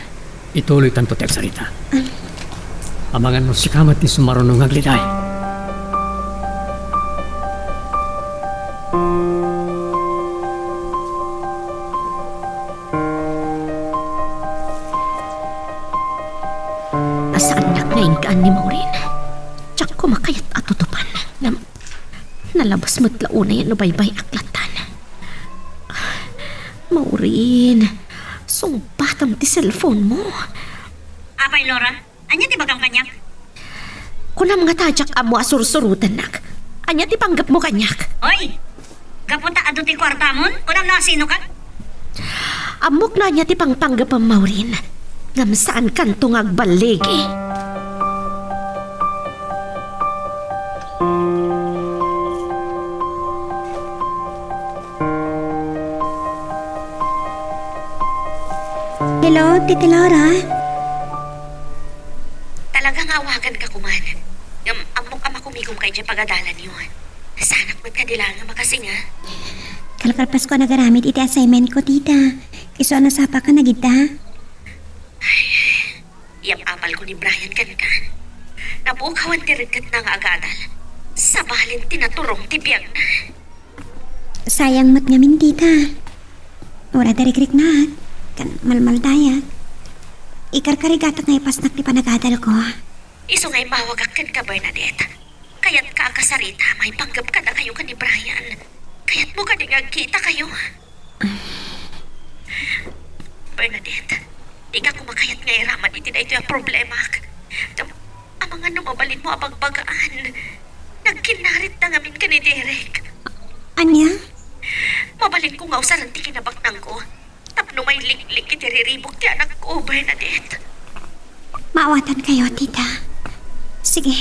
Ituloytanto ti agsarita. Ah. Amangan no sika met ti sumaruno nga agliday. Nasaannak nga inkaan ni Maureen. Diak koma kayat a tutupan. Ngem nalabas met la unay no baybay-ak lattan. Maureen, sungbatam ti cellphone mo. Apay, Laura, ania ti ibagam kaniak? Kunam ngata a diak ammo a sursurotennak. Ania ti panggepmo kaniak? Oy! Gapu ta adu ti kuartamon, kunam no asinoka? Ammok no ania ti pangpanggepem, Maureen. Ngem saankanto nga agballigi. Hello, Tita Laura? Talaga nga awaganka koman. Ngem ammok a makumigomka idiay pagadalanyo. Saanak met kadi laeng a makasinga. Kalkalpasko a nagaramid iti assignment ko, tita. Isu a nasapaka na gita. Ay, yap-apalko ni Brian kenka. Napukawan ti reggetna nga agadal. Sabalen ti naturong ti biagna. Sayang met ngamin, tita. Uray da rikriknak, ken malmaldayak. Ikarkarigatak nga ipasnak ti panagadalko. Isu nga immawagak kenka, Bernadette. Kayatka a kasarita maipanggep kadakayo ken ni Brian. Kayatmo kadi nga agkitakayo? Bernadette, dika koma kayat nga iraman iti daytoy a problemak. Amangan no mabalinmo a bagbagaan. Nagkinnaritda ngamin ken ni Derek. Ania? Mabalinko nga usaren ti kinabaknangko tapno mailiklik iti riribuk ti anakko, Bernadette. Maawatankayo, tita. Sige,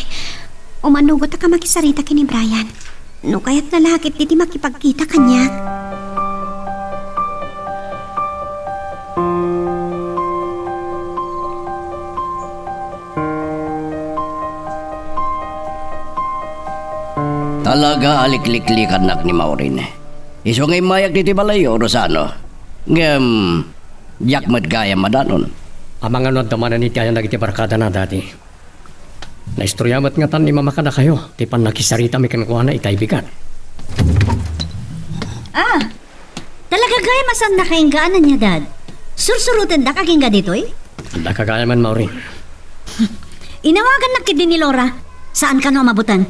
umanugotak a makisarita ken ni Brian. No kayatna la ketdi ti makipagkita kaniak. Talaga a likliklikannak ni Maureen. Isu nga immayak ditoy balayyo, Rosano. Ngem, diak met gayam madanon. Amangan no adda manen iti ayan dagiti barkadana, Daddy. Naistorya met ngatan ni Mama kadakayo ti pannakisaritami kenkuana ita a bigat. Ah, talaga gayam a saannaka inggaanan, Dad. Sursurotendaka agingga ditoy? Adda ka gayamen, Maureen. Inawagannak ketdi ni Laura. Saan kano a mabuteng?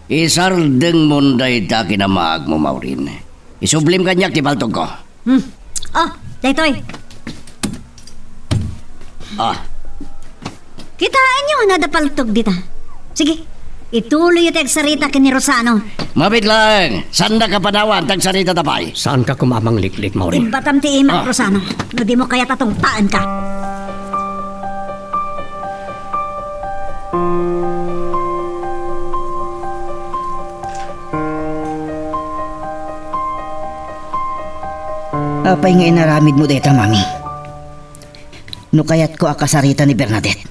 Isardengmon dayta kinamaagmo, Maureen. Isublim kaniak ti paltogko. Hmm. Oh, daytoy. Ah. Kitaenyo, adda paltog dita. Sige, ituloyyo ti agsarita ken ni Rosano. Mabiit laeng, saandak a panawan ta agsaritata pay. Saanka koma a mangliklik, Maureen. Ibbatam ti imak, Ah. Rosano. No dimo kayat a tungpaenka. Apay nga inaramidmo dayta, Mami? No kayatko a kasarita ni Bernadette,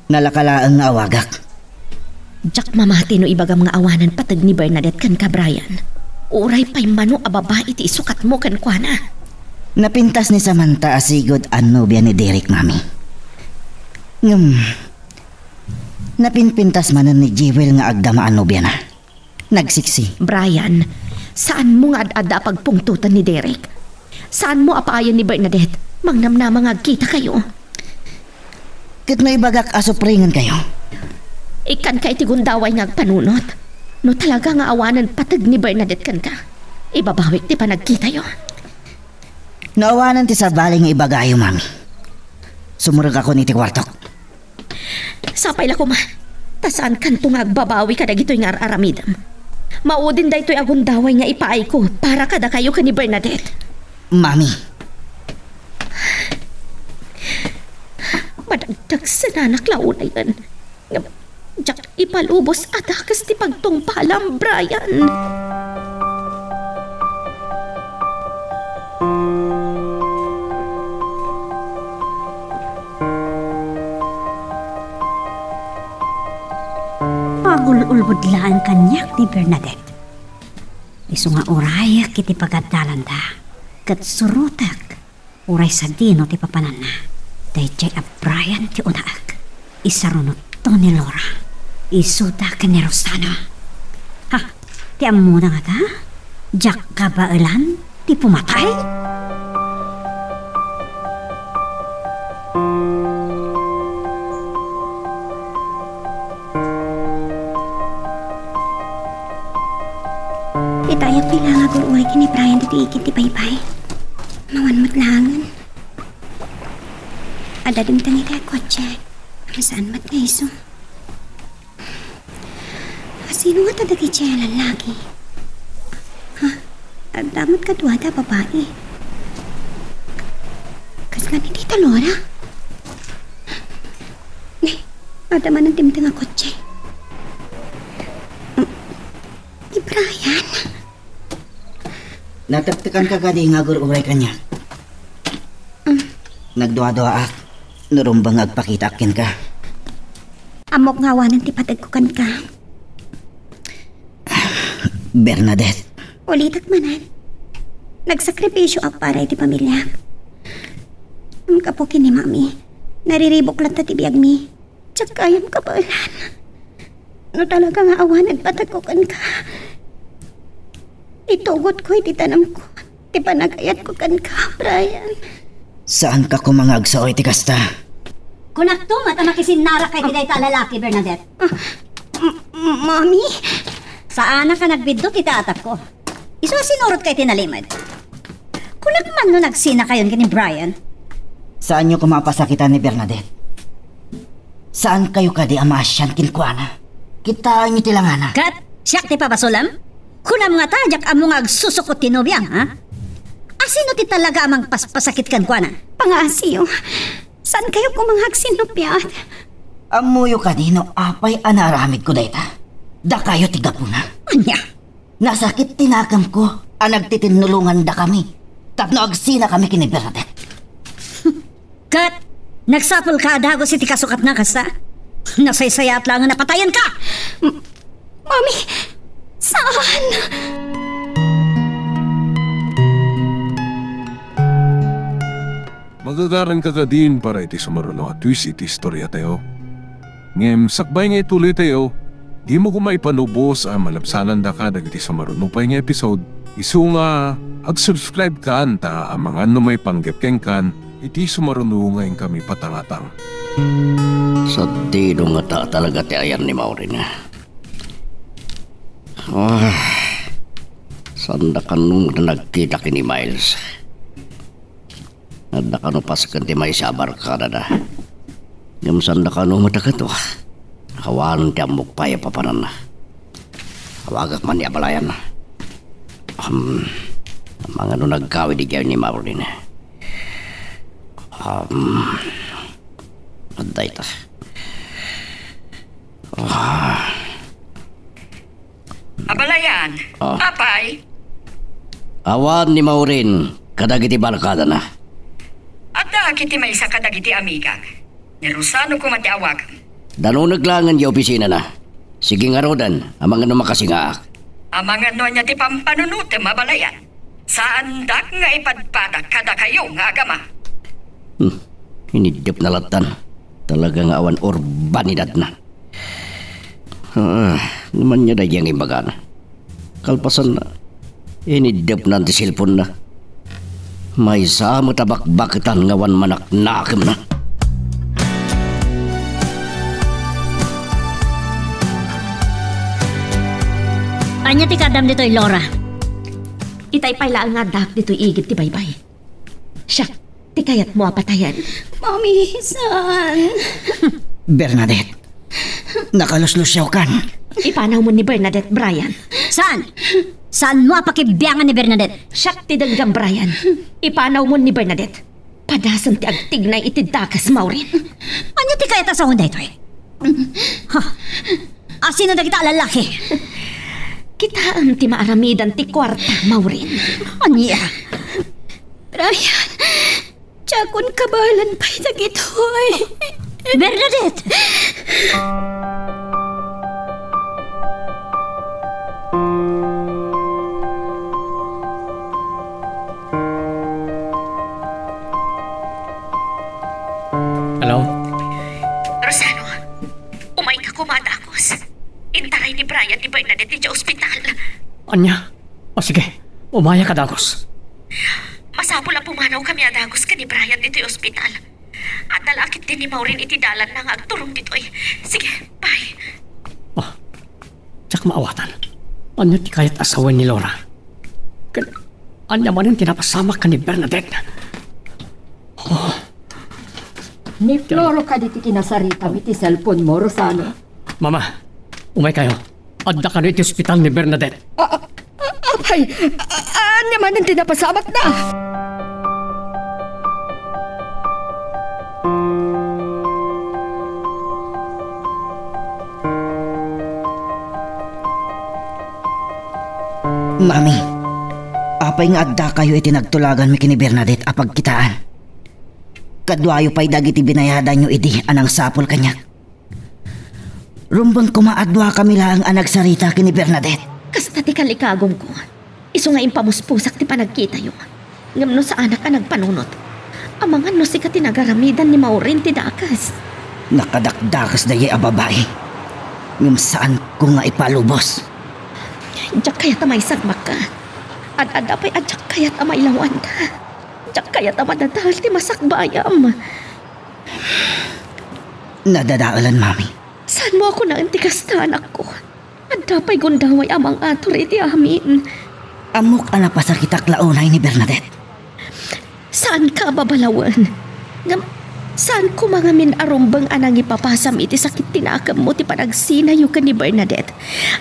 nalaka laeng nga awagak. Diak mamati no ibagam nga awanen pateg ni Bernadette kenka, Brian. Uray pay mano a babai ti isukatmo kenkuana. Napintas ni Samantha a sigud a nobia ni Derek, Mami. Ngem, napinpintas manen ni Jewel nga agdama a nobiana. Nagsiksi. Brian, saanmo nga ad-adda a pagpungtoten ni Derek. Saanmo a paayen ni Bernadette. Mangnamnama nga agkitakayo. Ket no ibagak a supringenkayo? Ikkanka iti gundaway nga agpanunot. No talaga nga awanen pateg ni Bernadette kenka, ibabawik ti panagkitayo. No awanen ti sabali nga ibagayo, Mami, sumrekakon iti kuartok. Sapay la koma, ta saankanto nga agbabawi kadagitoy nga ar-aramidem. Maudin daytoy a gundaway nga ipaayko para kadakayo ken ni Bernadette. Mami. Madagdagsenanak la unayen. Ngem diak ipalubos a dakes ti pagtungpalam, Brian. Agul-ulbod laeng kaniak ni Bernadette. Isu nga urayak iti pagaddalanda, ket surotek uray sadino ti papananna. Daydiay a Brian ti unaek. Isarunotto ni Laura. Isuda ken ni Rosana. Ha, ti ammona ngata? Diak kabaelan ti pumatay? Itayak pay la nga agur-uray ken ni Brian ditoy igid ti baybay. Mawan met laengen. Adda dimteng iti kotse. Saan met nga isu? Sino ngata dagiti a lallaki? Ha? Adda met kaduada a babai. Kasla ni Tita Laura? Ni, adda manen dimteng a kotse. Ni Brian? Natektekanka kadi nga agur-uray kaniak? Mm. Nagduaduaak no rumbeng nga agpakitaak kenka. Ammok nga awanen ti pategko kenka. Bernadette. Ulitek manen. Nagsakripisyoak para iti pamiliak. Gapu ken ni Mami, nariribuk latta ti biagmi. Diak gayam kabaelan. no talaga nga awan nagpategko kenka, itugotko iti tanamko ti panagayatko kenka, Brian. Saanka koma nga agsao iti kasta. Kunakto met a makisinnarak kay dayta a lalaki, Bernadette. Ah, m-, m-, Mommy? Saanak a nagbiddut iti atapko. Isu a sinurotka iti nalimed. Kunak man no nagsinakayon ken ni Brian. Saanyo koma a pasakitan ni Bernadette. Saankayo kadi a maasian kenkuana? Kitaenyo ti langana. Ket siak ti pabasolem? Kunam ngata a diak ammo nga agsusukot ti nobiam, ha? A sino ti talaga a mangpaspasakit kenkuana? Pangaasiyo. Saankayo koma nga agsinnupiat? Ammoyo kadi no apay a naaramidko dayta? Dakayo ti gapuna. Ania? Nasakit ti nakemko a nagtitinnulongandakami tapno agsinakami ken ni Bernadette. Ket nagsapulka a dagus iti kasukatna kasta? Nasaysayaat laengen a patayenka! M-, Mommy, saan? Magagaranka kadin para iti sumaruno a twist iti istoriatayo. Ngem sakbay nga ituloytayo, dimo koma ipanubos a malabsanandaka dagiti sumaruno pay nga episode, isu nga ag-subscribe kan ta amangan no maipanggep kenkan iti sumaruno nga inkami patangatang. Sadino ngata talaga ti ayan ni Maureen? Ah, sanda kano nagkita ken ni Miles. Adda kano pasken ti maysa a barkadada. Ngem sanda kano met a kato. Awan ti ammok pay a papananna. Awagak man ni abalayan. Um, amangan no nagkawid idiay ni Maureen. Um, adda ita. Ah. Abalayan, Ah. Apay? Awan ni Maureen kadagiti barkadana. Adda ket ti maysa kadagiti amigak. Ni Rosano koma ti awagam. Danunek laengen idiay opisinana. Sige ngaruden, amangan no makasingaak. Amangan no ania ti pampanunotem, abalayan. Saandak nga ipadpadak kadakayo nga agama. Hmm, iniddepna lattan. Talaga nga awan urbanidadna. Ah, ngem ania daydiay nga imbagana? Kalpasanna, iniddepnan ti cellphone-na. Maysa met a bakbaketan nga awan manaknakemna. Ania ti kaadam ditoy, Laura? Itay pay laeng nga addaak ditoy igid ti baybay. Siak ti kayatmo a patayen. Mami, saan? Bernadette, nakaluslusiawkan. Ipanawmon ni Bernadette, Brian. Saan? Saanmo a pakibiangan ni Bernadette? Siak ti denggam, Brian. Ipanawmon ni Bernadette. Padasen ti agtignay iti dakes, Maureen. Ania ti kayat a sawen daytoy? Ha? Asino dagita a lallaki? Kitaem ti maaramidan ti kuarta, Maureen. Ania? Brian, diakon kabaelan pay dagitoy. Bernadette! Hello? Rosano, umayka koma a dagus. Intaray ni Brian ni Bernadette idiay ospital. Ania? O sige, umayak a dagus. Masapul a pumanawkami a dagus ken ni Brian ditoy ospital. Adda la ketdi ni Maureen iti dalanna nga agturong ditoy. Sige, bye. Ah, diak maawatan. Ania ti kayat a sawen ni Laura? Ken ania manen ti napasamak ken ni Bernadette? Oh. Ni Floro kadi ti kinasaritam iti cellphone mo, Rosano? Mama, umaykayo. Adda kano iti ospital ni Bernadette. A-, a-, a-, apay, a-, a-, ania manen ti napasamakna? Mami, apay nga addakayo iti nagtulaganmi ken ni Bernadette a pagkitaan? Kaduayo pay dagiti binayadanyo idi a nangsapul kaniak. Rumbeng koma a duakami laeng a nagsarita ken ni Bernadette. Kasta ti kalikagumko. Isu nga impamuspusak ti panagkitayo. Ngem no saanak a nagpanunot, amangan no sika ti nagaramidan ni Maureen ti dakes. Nakadakdakes daydiay a babai. Ngem saanko nga ipalubos. Diak kayat a maisagmakka. Ad-adda pay a diak kayat a mailawanta. Diak kayat a madadael ti masakbayam. Nadadaelan, Mami. Saanmo a kunaen ti kasta, anakko? Adda pay gundaway a mangatur iti amin. Ammok a napasakitak la unay ni Bernadette. Saanka a babalawen. Ngem, saan koma ngamin a rumbeng a nangipapasam iti sakit ti nakemmo ti panagsinayo ken ni Bernadette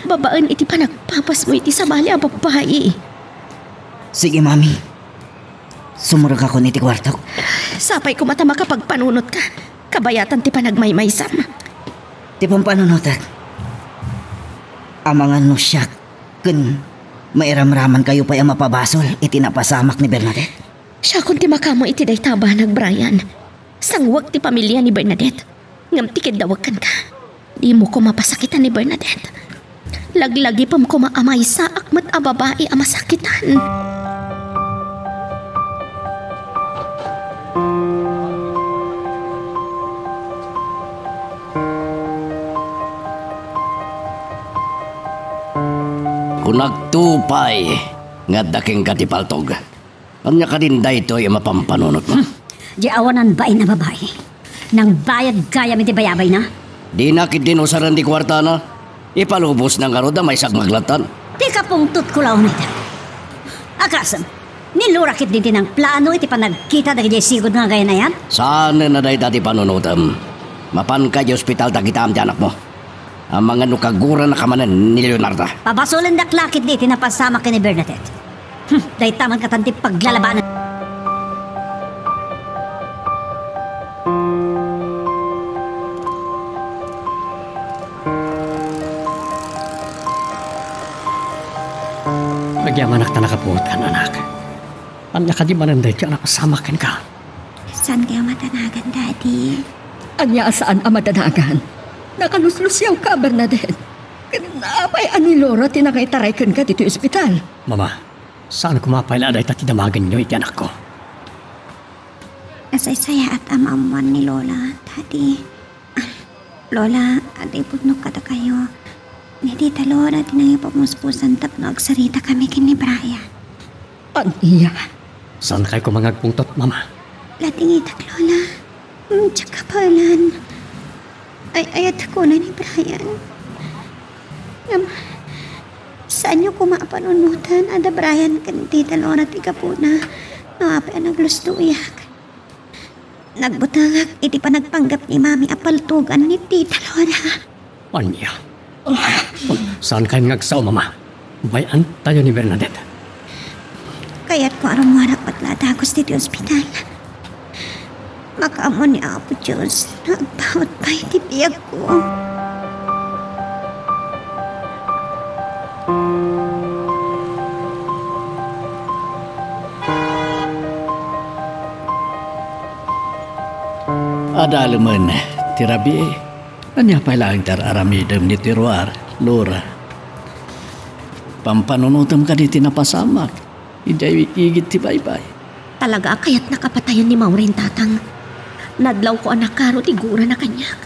babaen iti panagpapasmo iti sabali a babbai. Sige, Mami. Sumrekakon iti kuartok. Sapay koma ta makapagpanunotka. Kabayatan ti panagmaymaysam. Ti pampanunotek, amangan no siak ken mairamramankayo pay a mapabasol iti napasamak ni Bernadette. Siakon ti makaammo iti dayta a banag, Brian. Sangwek ti pamilia ni Bernadette. Ngem ti kiddawek kenka, dimo koma pasakitan ni Bernadette. Laglagipem koma a maysaak met a babai a masakitan. Kunakto pay nga adda kenka ti paltog. Ania kadin daytoy a mapanpanunotmo? Hmm. Di awanan bain a babai. Nangbayad gayam iti bayabayna? Dina ketdi usaren ti kuartana. Ipalubosna ngarud a maisagmak lattan. Ti kapungtotko la unay dayta. Agasem, ni Laura ketdi ti nangplano iti panagkita dagiti sigud nga agayan-ayan? Saanen a dayta ti panunotem. Mapanka iti ospital ta kitaem ti anakmo. Amangan no kaguranaka manen ni Leonarda. Pabasolendak la ketdi ti napasamak ken ni Bernadette. Hmm, dayta man katan ti paglalabanan. Agyamanak ta nakapuotkan, anak. Ania kadi manen daytoy a napasamak kenka? Saankayo madanagan, Daddy? Ania a saan a madanagan? Nakaluslusiawka, Bernadette. Ken apay a ni Laura ti nangitarayka ditoy ospital? Mama, saan koma pay la a dayta ti damagenyo iti anakko. Nasaysayaat a maammuan ni Lola, Daddy. Lola, adda ipudnok kadakayo. Ni Tita Laura ti nangipamuspusan tapno agsaritakami ken ni Brian. Ania? Saankay koma nga agpungtot, Mama? Latingitak, Lola. Mm, diak kabaelan. Ay-ayatak unay ni Brian. Ngem, saanyo koma a panunoten a da Brian ken Tita Laura ti gapuna no apay a naglustoyak. Nagbutengak iti panagpanggep ni Mami a paltogan ni Tita Laura. Ania? Saankay nga agsao, Mama? Bay-antayo ni Bernadette. Kayatko a rummuarak met la a dagus ditoy ospital. Makaammo ni Apo Dios nga agpawat pay ti biagko. Adalemen ti rabii. Ania pay laeng ti ar-aramidem ditoy ruar, Laura? Pampanunotem kadi ti napasamak idiay igid ti baybay? Talaga a kayatnak a patayen ni Maureen, Tatang. Nadlawko a nakaro ti gurana kaniak.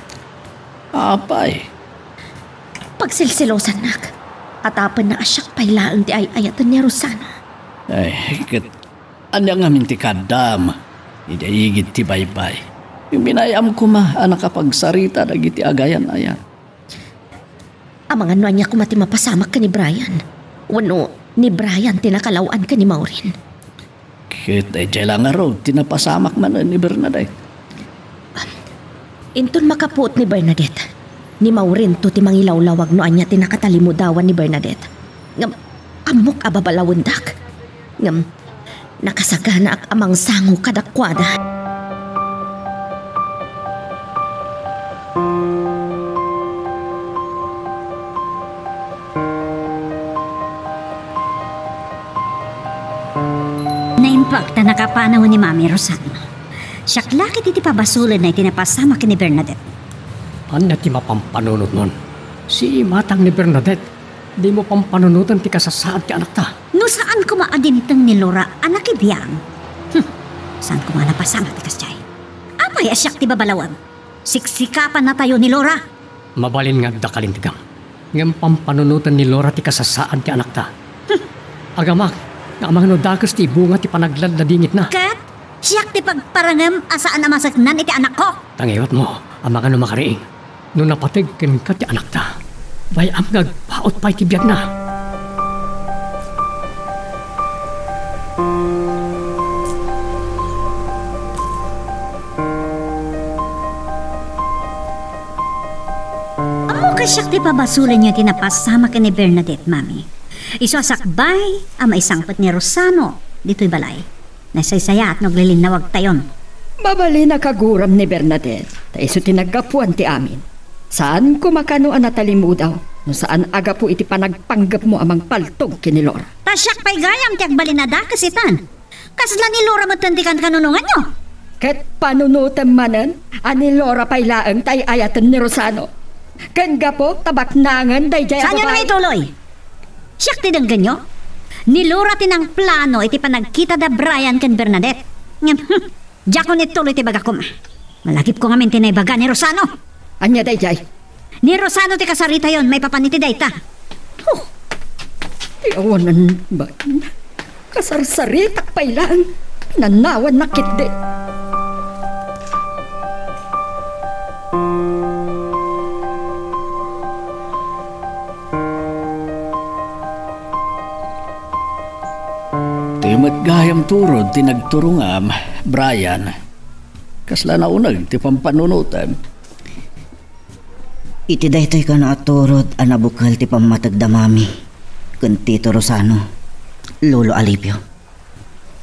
Apay? Pagselselosannak. Atapenna a siak pay laeng ti ay-ayaten ni Rosano. Ay, ket ania ngamin ti kaaddam idiay igid ti baybay? Binay-am koma a nakapagsarita dagiti agayan-ayan. Amangan no ania koma ti mapasamak ken ni Brian. Wenno ni Brian ti nakalaw-an ken ni Maureen. Ket daydiay la ngarud ti napasamak manen ni Bernadette. Inton makapuot ni Bernadette, ni Maureen to ti mangilawlawag no ania ti nakatalimudawan ni Bernadette. Ngem, ammok a babalawendak. Ngem, nakasaganaak a mangsango kadakuada. Naimbag ta nakapanaw ni Mami Rosano. Siak la ketdi ti pabasolenna iti napasamak ken ni Bernadette. Ania ti mapanpanunotmon? Simatang ni Bernadette, dimo pampanunoten ti kasasaad ti anakta. No saan koma a dimteng ni Laura a nakibiang. Hmm, saan koma a napasamak ti kasdiay? Apay a siak ti babalawem? Siksikapannatayo ni Laura. Mabalin nga adda kalintegam. Ngem pampanunoten ni Laura ti kasasaad ti anakta. Agamak, nga amangan no dakes ti ibunga ti panagladladingitna. Ket siak ti pagparangem a saan a maseknan iti anakko. Tangiwatmo, amangan no makariing. No napateg kenka ti anakta, bay-am nga agpaut pay ti biagna. Ammok a siak ti pabasolenyo ti napasamak ken ni Bernadette, Mami. Isu a sakbay a maisangpet ni Rosano ditoy balay. Nasaysayaat no aglilinnawagtayon. Mabalin a kaguram ni Bernadette, ta isu ti naggapuan ti amin. Saan koma kano a natalimudaw no saan a gapu iti panagpanggepmo a mangpaltog ken ni Laura. Ta siak pay gayam ti agbalin a dakes itan. Kasla ni Laura metten ti kankanunonganyo. Ket panunotem manen a ni Laura pay laeng ti ay-ayaten ni Rosano. Ken gapu ta baknangen daydiay a babai. Saanyo nga ituloy? Siak ti denggenyo? Ni Laura ti nangplano iti panagkita da Brian ken Bernadette. Ngem, hmm, diakon ituloy ti bagak koma. Malagipko ngamin ti naibaga ni Rosano. Ania daydiay? Ni Rosano ti kasaritayon maipapan iti dayta. Huh! Ti awanan ba? Kasarsaritak pay laeng. Pinanawannak ketdi. Ti met gayam turod ti nagturongam, Brian. Kasla nauneg ti pampanunotem. Iti daytoy kano a turod a nabukel ti pammategda Mami ken Tito Rosano, Lolo Alipio.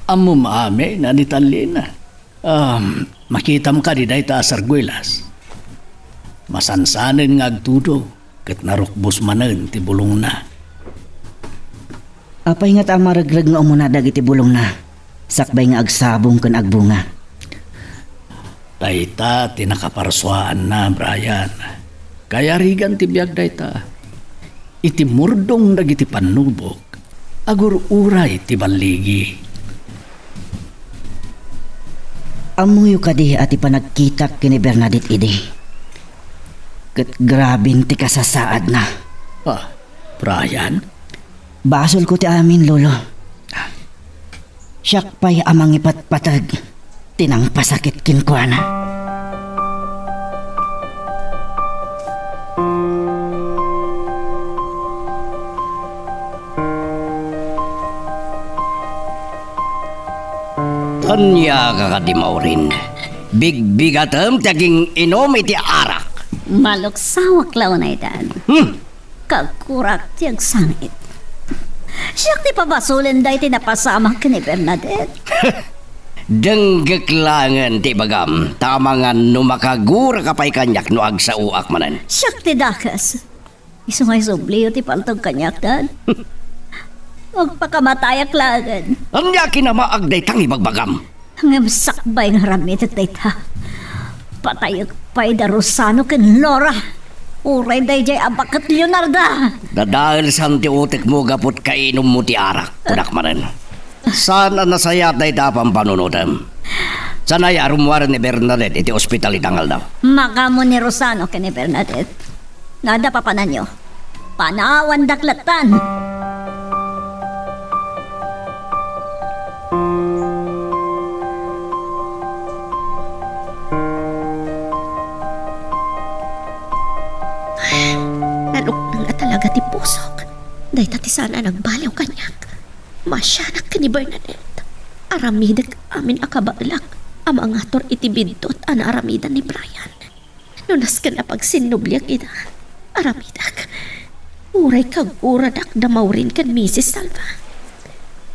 Ammom amin a ni Tallina. Um, makitam kadi dayta a sarguelas? Masansanen nga agtudo ket narukbos manen ti bulongna. Apay ngata a maregreg nga umuna dagiti bulongna, sakbay nga agsabong ken agbunga? Dayta ti nakaparsuaanna, Brian. Kayarigan ti biag dayta. Iti murdong dagiti pannubok, agur-uray ti balligi. Ammoyo kadi a ti panagkitak ken ni Bernadette idi, ket graben ti kasasaadna. Ah, Brian? Basolko ti amin, Lolo. Siak pay a mangipatpateg ti nangpasakit kenkuana. Ania ka kadi, Maureen? Bigbigatem ti aging-inum iti arak. Maluksawak la unay, Dad. Hmm. Kaggurak ti agsangit. Siak ti pabasolen daytoy napasamak ken ni Bernadette. Denggek laengen ti ibagam, ta amangan no makagurak a pay kaniak no agsaoak manen. Siak ti dakes. Isu nga isubliyo ti paltog kaniak, Dad. Agpakamatayak laengen. Ania kinamaag dayta nga ibagbagam? Ngem sakbay nga aramidek dayta, patayek pay da Rosano ken Laura. Uray daydiay a baket Leonarda. Dadaelsan ti utekmo gapu ta kainummo ti arak, kunak manen. Saan a nasayaat dayta a pampanunotem. Saan aya a rummuaren ni Bernadette iti ospital ita nga aldaw? Makaammo ni Rosano ken ni Bernadette. No adda papananyo, panawandak lattan. Naluknang a talaga ti pusok. Dayta ti saan a nagbaliw kaniak. Maasianak ken ni Bernadette. Aramidek amin a kabaelak a mangatur iti biddut a naaramidan ni Brian. No nasken a pagsinnubliak ida, aramidek. Uray kaguradak da Maureen ken Misis Salva.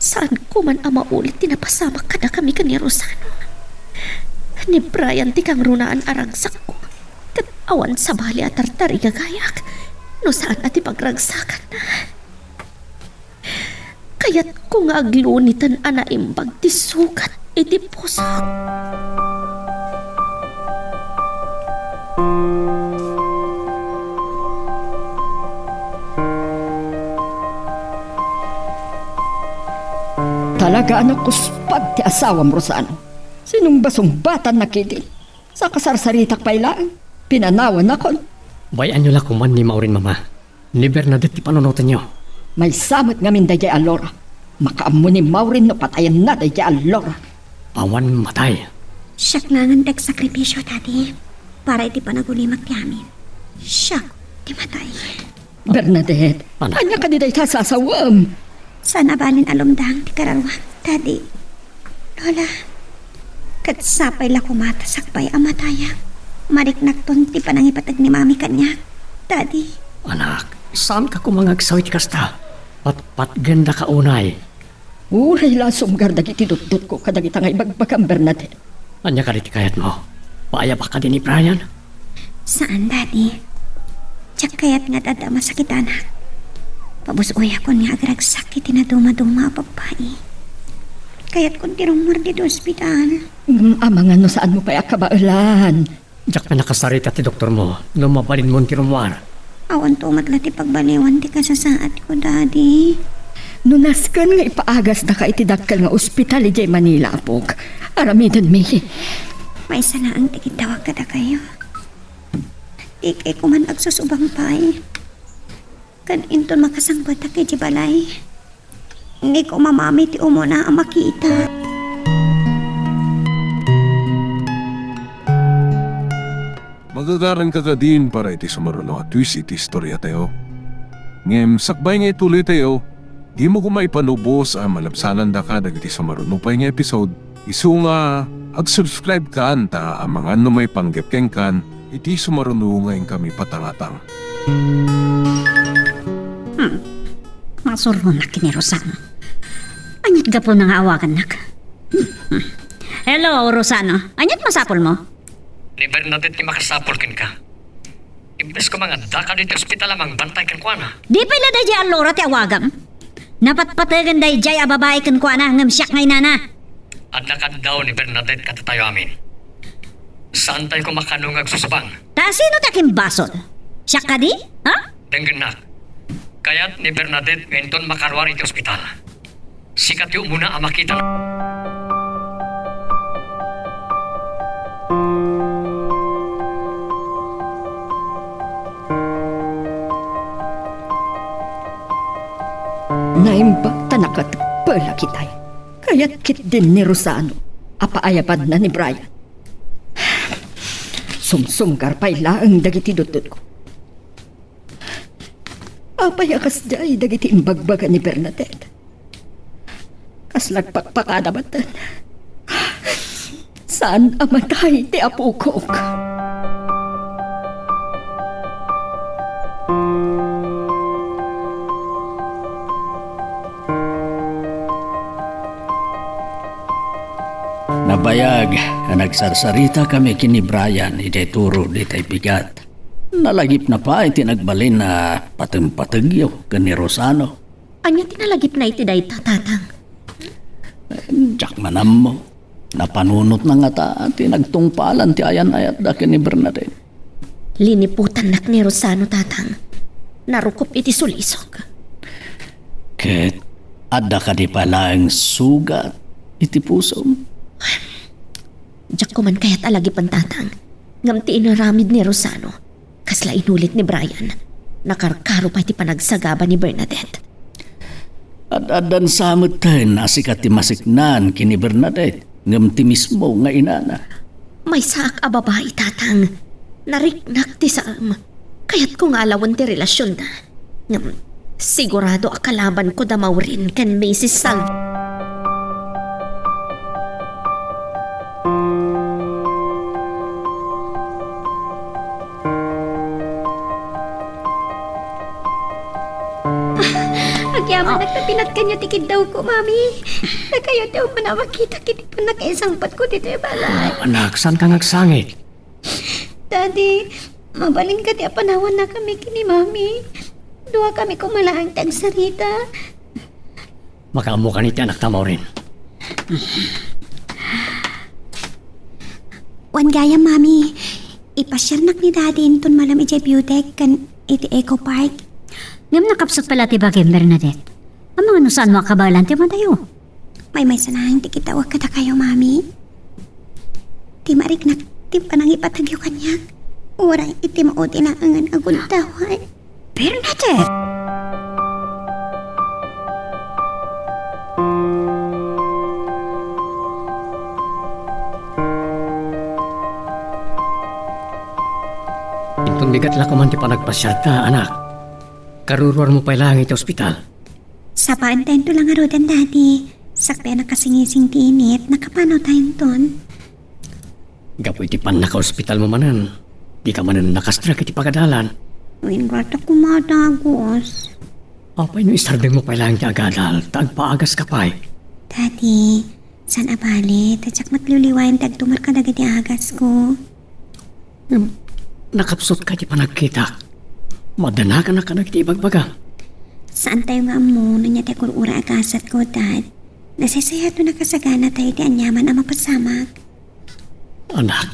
Saan ko man a maulit ti napasamak kadakami ken ni Rosano. Ni Brian ti kangrunaan a ragsakko, ket awan sabali a tartarigagayak no saan a ti pagragsakanna. Kayatko nga agluniten a naimbag ti sugat iti pusok. Talaga a nakuspag ti asawam, Rosano. Sinungbasungbatan na ketdi. Sa kasarsaritak pay laeng, pinanawannakon. Bay-anyo la koman ni Maureen, Mama. Ni Bernadette ti panunotenyo. Maysa met ngamin daydiay a Laura. Makaammo ni Maureen no patayenna daydiay a Laura. Awan matay. Siak laengen ti agsakripisio, Daddy, para iti panagulimak ti amin. Siak ti matay. Bernadette, Anak. Ania kadi dayta a sasawem? Saan a balin a lumdang ti kararuam, Daddy. Lola, ket sapay la koma ta sakbay a matayak, mariknakton ti panangipateg ni Mami kaniak, Daddy. Anak, saanka koma nga agsaw iti kasta? Patpatgenda ka unay. Uray la sumgar dagiti dutdotko kadagita nga ibagbagam, Bernadette. Ania kadi ti kayatmo? Paayabak kadi ni Brian? Saan, Daddy. Diak kayat nga adda a masakitanak. Pabus-oyakon nga agragsak iti nadumaduma a babbai. Kayatkon ti rummuar ditoy ospital. Ngem amangan no saanmo pay a kabaelan. Diak pay nakasarita ti doktormo no mabalinmon ti rummuar. Awanto met la ti pagbaliwan ti kasasaadko, Daddy. No nasken nga ipaagasdaka iti dakkel nga ospital idiay Manila, apok, aramidenmi. Maysa laeng ti kiddawak kadakayo. Dikay koman agsusubang pay. Ken inton makasangpetak idiay balay, ni koma Mami ti umuna a makita. Magagaranka kadin para iti sumaruno a twist iti istoriatayo. Ngem sakbay nga ituloytayo, dimo koma ipanubos a malabsanandaka dagiti sumaruno pay nga episode, isu nga ag-subscribe kan ta amangan no maipanggep kenkan iti sumaruno nga inkami patangatang. Hmm. Masuronak ni Rosano. Aniat gapuna nga awagannak? Hmm. Hello, Rosano. Aniat masapulmo? Ni Bernadette ti makasapul kenka. Imbes koma nga addaka ditoy ospital a mangbantay kenkuana. Di pay la daydiay a Laura ti awagam. Napatpategen daydiay a babai kenkuana ngem siak nga inana. Adda kaddaw ni Bernadette kadatayo amin. Saantayo koma kano nga agsusubang. Ta sino ti akimbasol? Siak kadi? Ha? Denggennak. Kayat ni Bernadette nga inton makaruar iti ospital, sika ti umuna a makita. Naimbag ta nakateppel a kitay. Kayat ketdin ni Rosano a paayabanna ni Brian. Sumsumgar pay laeng dagiti dutdotko. Apay a kasdiay dagiti imbagbaga ni Bernadette? Kasla agpakpakada maten. Saan a matay ti apokok. Nabayag a nagsarsaritakami ken ni Brian idiay turo ditoy bigat. Nalagipna pay ti nagbalin a patempategyo ken ni Rosano. Ania ti nalagipna iti dayta, Tatang? Diak man ammo. Napanunotna ngata ti nagtungpalan ti ayan-ayatda ken ni Bernadette. Liniputannak ni Rosano, Tatang. Narukop iti sulisok. Ket adda kadi pay laeng sugat iti pusom? Diak koman kayat a lagipen, Tatang. Ngem ti inaramid ni Rosano, kasla inulit ni Brian, nakarkaro pay ti panagsagaba ni Bernadette. Ad-addan sa metten a sika ti masiknaan ken ni Bernadette, ngem ti mismo nga inana. Maysaak a babai, Tatang. Nariknak ti saem. Kayatko nga alawen ti relasionda. Ngem, sigurado a kalabanko da Maureen ken Misis Sal- Agyamanak ta pinatganyo ti kiddawko, Mami. Dakayo ti umuna a makitak iti pannakaisangpetko ditoy balay. Ah, anak, saanka nga agsangit? Daddy, mabalin kadi a panawannakami ken ni Mami? Duakami koma laeng ti agsarita. Makaammokan iti anakta, Maureen. Wen gayam, Mami. Ipasiarnak ni Daddy inton malem idiay View Deck ken iti Eco Park. Ngem nakapsut pay la ti bagim, Bernadette. Amangan no saanmo a kabaelan ti matayo? Maymaysa laeng ti kiddawak kadakayo, Mami. Ti mariknak ti panangipategyo kaniak. Uray iti maudi laengen a gundaway. Bernadette! Inton bigat la koman ti panagpasiarta, anak. Karuruarmo pay laeng iti ospital. Sapaentayo la ngaruden, Daddy. Sakbay a nakasingising ti init, nakapanawtayo inton. Gapu iti pannakaospitalmo manen, dika manen nakastrak iti pagadalan. Wen, rata koma dagus. Apay no isardengmo pay laeng ti agadal, ta agpaagaska pay? Daddy, saan a bale, ta diak met liwliwaen ti agtumar kadagiti agasko. Ngem, nakapsutka iti panagkitak. Madanagannak kadagiti ibagbagam. Saantayo nga ammo no ania ti agur-uray a gasatko, Dad. Nasaysayaat no nakasaganatayo iti aniaman a mapasamak. Anak.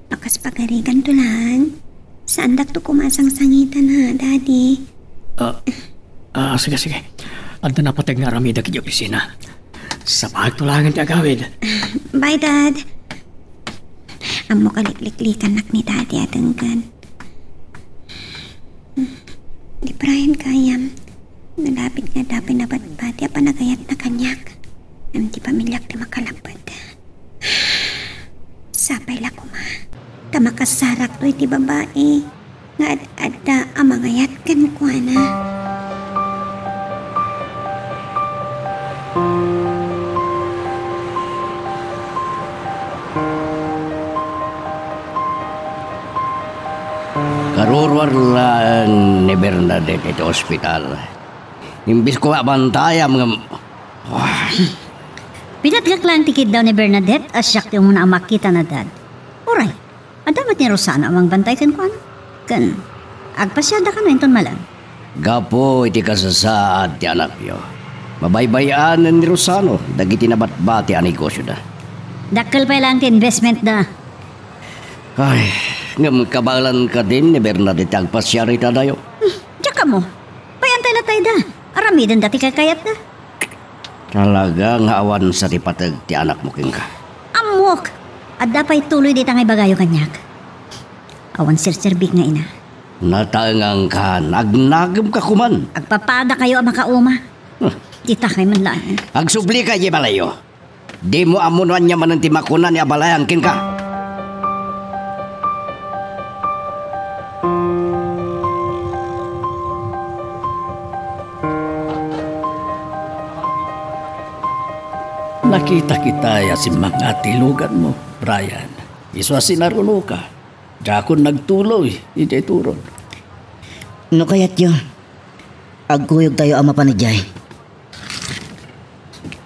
Bakas pagariganto laeng. Saandakto koma a sangsangitan, ha, Daddy? Ah, ah, sige, sige. Adda napateg nga aramidek iti opisina. Sapaagto laengen ti agawid. Bye, Dad. Ammok a likliklikannak ni Daddy a denggen. Di Brian gayam. Nalabit nga adda pay nabatbati a panagayatna kaniak. Ngem ti pamiliak ti makalapped. Sapay la koma ta makasarakto iti babai nga ad-adda a mangayat kenkuana. Karuruar laeng ni Bernadette iti ospital. Imbes ko a bantayam ngem, ah. Pinatgak laeng ti kiddaw ni Bernadette a siak ti umuna a makitana, Dad. Uray, adda met ni Rosano a mangbantay kenkuana. Ken, agpasiarda kano inton malem. Gapu iti kasasaad ti anakyo, mabaybay-anen ni Rosano dagiti nabatbati a negosioda. Dakkel pay laeng ti investmentda. Ay, ngem kabaelan kadin ni Bernadette ti agpasiar ita dayo? Hmm, diak ammo. Pay-antay latayda. Aramidenda ti kaykayatda. Talaga nga awan sa ti pateg ti anakmo kenka? Ammok! Adda pay tuloy dita nga ibagayo kaniak. Awan serserbik nga ina. Nataengankan, agnagemka koman. Agpapadakayo a makauma. Huh. Ditakay man laeng. Agsublika idiay balayyo. Dimo ammo no ania manen ti makuna ni abalayan kenka. Nakitak itay a simmang-at ti iluganmo, Brian. Isu a sinarunoka. Diakon nagtuloy idiay turod. No kayatyo, agkuyogtayo a mapan idiay.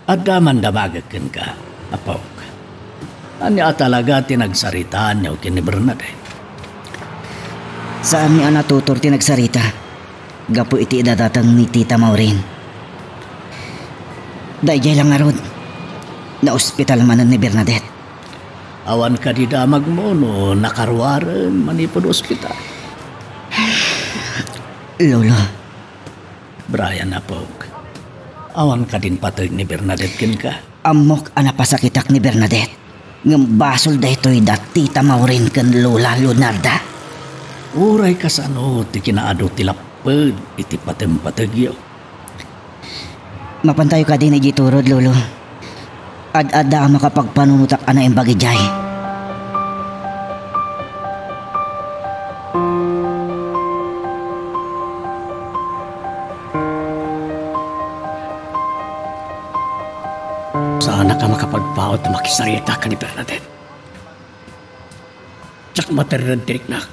Adda man damagek kenka, apok. Ania a talaga ti nagsaritaanyo ken ni Bernadette? Saanmi a natutor ti nagsarita gapu iti idadateng ni Tita Maureen. Daydiay la ngarud, naospital manen ni Bernadette. Awan kadi damagmo no nakaruaren manipud ospital? Lolo. Brian, apok. Awan kadin pateg ni Bernadette kenka? Ammok a napasakitak ni Bernadette. Ngem basol daytoy da Tita Maureen ken Lola Leonarda. Uray kasano ti kinaadu ti lapped iti patempategyo. Mapantayo kadin idiay turod, Lolo. Ad-adda a makapagpanunotak a naimbag idiay. Saanak a makapagpaut a makisarita ken ni Bernadette. Diak materreng ti riknak.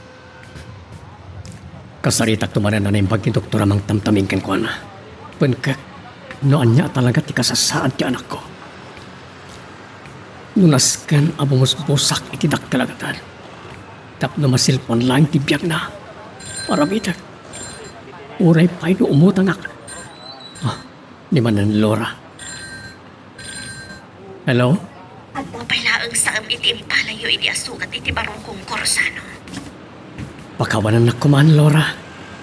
Kasaritakto manen a naimbag ti doktor a mangtamtaming kenkuana. Pen kek, no ania talaga ti kasasaad ti anakko. No nasken a bumusbosak iti dakkel a gatad, tapno masilpan laeng ti biagna, aramidek. Uray pay no umutangak. Ah, ni manen Lora. Hello? Adda pay laeng saem iti impalayyo idi a sugat iti barukongko, Rosano. Pakawanennak koman, Lora.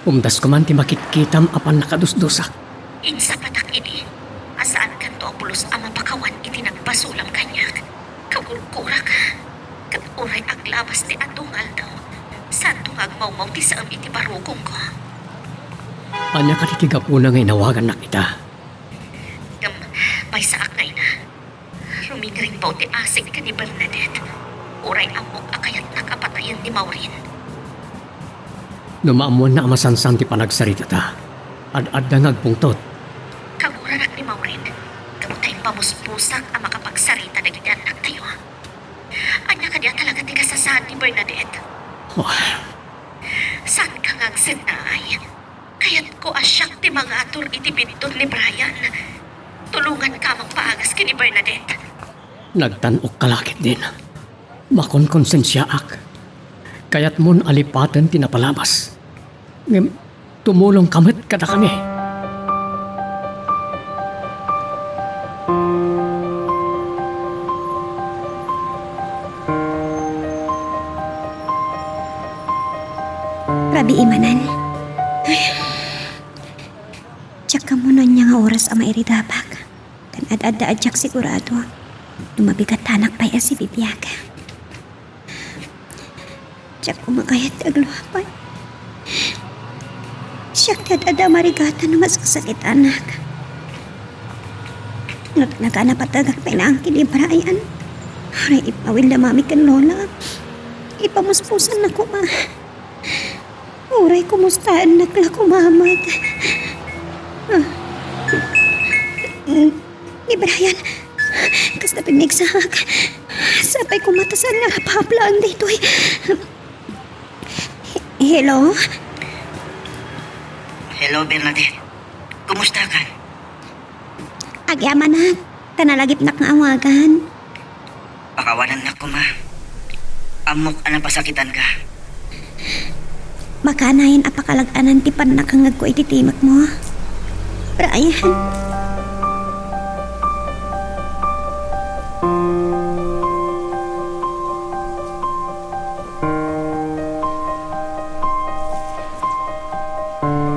Umdas koman ti makitkitam a pannakadusdosak. Insapatak idi a saankanto a pulos a mapakawan iti nagbasolam kaniak. Kagurguraka. Ket uray aglabas ti adu nga aldaw, Saanto nga agmawmaw ti saem iti barukongko? Ania kadi ti gapuna nga inawagannak ita? Ngem, maysaak nga ina. Rumingringbaw ti asing ken ni Bernadette. Uray ammok a kayatnak a patayen ni Maureen. No maammoanna a masansan ti panagsaritata, ad-adda nga agpungtot. Kaguranak ni Maureen, gapu ta impamuspusak a makapagsarita dagiti annaktayo. Ania kadi a talaga ti kasasaan ni Bernadette? Oh. Saanka nga agsennaay? Kayatko a siak ti mangatur iti biddut ni Brian. Tulonganka a mangpaagas ken ni Bernadette. Nagtan-okka la ketdin. Makonkonsensiaak. Kayatmon a lipaten ti napalabas. Ngem tumulongka met kadakami. Rabii manen. Diak ammo no ania nga oras a mairigabak. Ken ad-adda a diak sigurado no mabigatanak pay a sibibiag. Diak koma kayat ti agluapay. Siak ti ad-adda a marigatan no masaksakitanak. No talaga a napatagak pay laeng ken ni Brian, uray ipaawil la Mami ken Lola. Ipamuspusanna koma. Uray kumustaennak la koma met. Ah. Ni Brian, kasta pimmigsaak. Sapay koma ta saan nga apaplaan daytoy. He-, hello? Hello, Bernadette. Kumusta ka? Agyamanak, ta nalagipnak nga awagan. Pakawanannak koma. Ammok a napasakitanka. Makanayon a pakalag-anan ti pannakangngegko iti timekmo, Brian.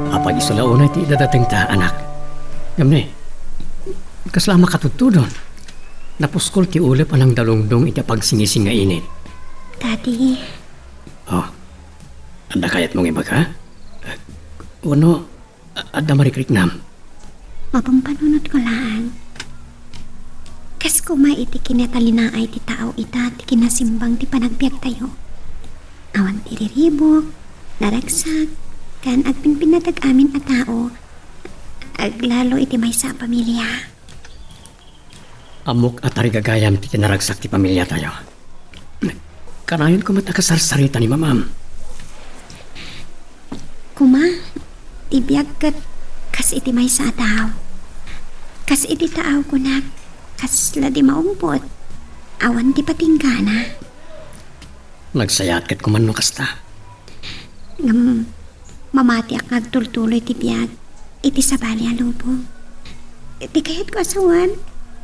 Apay, isu la unay ti idadatengta, anak. Ngem ni, kasla a makatudtudon. Napuskol ti ulep a nangdalungdong iti apagsingising nga init. Daddy. Oh, adda kayatmo nga ibaga? Wenno, a-, adda marikriknam? Mapampanunotko laeng. Kas koma iti kinatalinaay ti tao ita ti kinasimbang ti panagbiagtayo. Awan ti riribuk, naragsak, ken agpinpinnatag amin a tao, aglalo iti maysa a pamilia. Ammok a tarigagayam ti kinaragsak ti pamiliatayo. Kanayon koma ta kasarsarita ni Mamam. Koma, ti biag ket kas iti maysa a tao. Kas iti tao, kunak, kasla di maumpot. Awan ti patinggana. Nagsayaat ket koma no kasta. Ngem, mamatiak nga agtultuloy ti biag iti sabali a lubong. Ti kayatko a sawen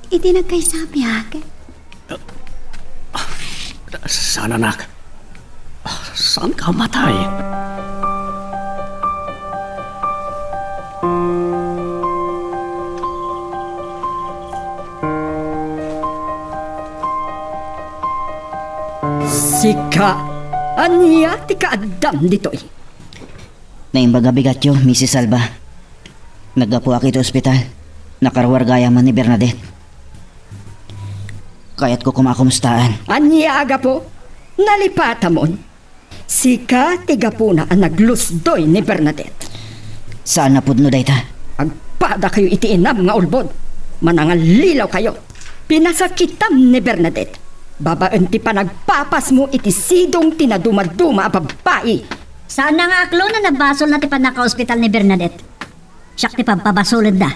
iti nagkaysa a biag. Saan, anak. Saanka a matay. Sika, ania ti kaaddam ditoy? Naimbag a bigatyo, Missus Alba. Naggapuak iti ospital. Nakaruar gayamen ni Bernadette. Kayatko koma a kumustaen. Ania a gapu? Nalipatamon? Sika ti gapuna a naglusdoy ni Bernadette. Saan a pudno dayta. Agpadakayo iti inam nga ulbod. Manangallilawkayo. Pinasakitam ni Bernadette babaen ti panagpapasmo iti sidong ti nadumaduma a babbai. Saanna nga aklo no nabasolna ti pannakaospital ni Bernadette. Siak ti pampabasolenda.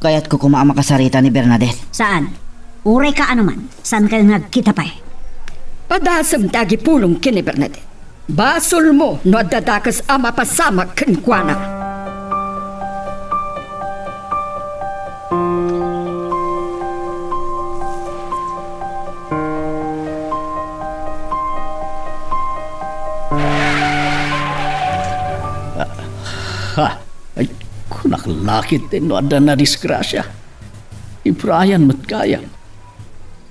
Kayatko koma a makasarita ni Bernadette. Saan? Uray kaano man, saankayo nga agkita pay? Padasem ti agipulong ken ni Bernadette. Basolmo no adda dakes a mapasamak kenkuana. Ha! Ay, kunak la ketdin no adda nadisgrasia. Ni Brian met gayam.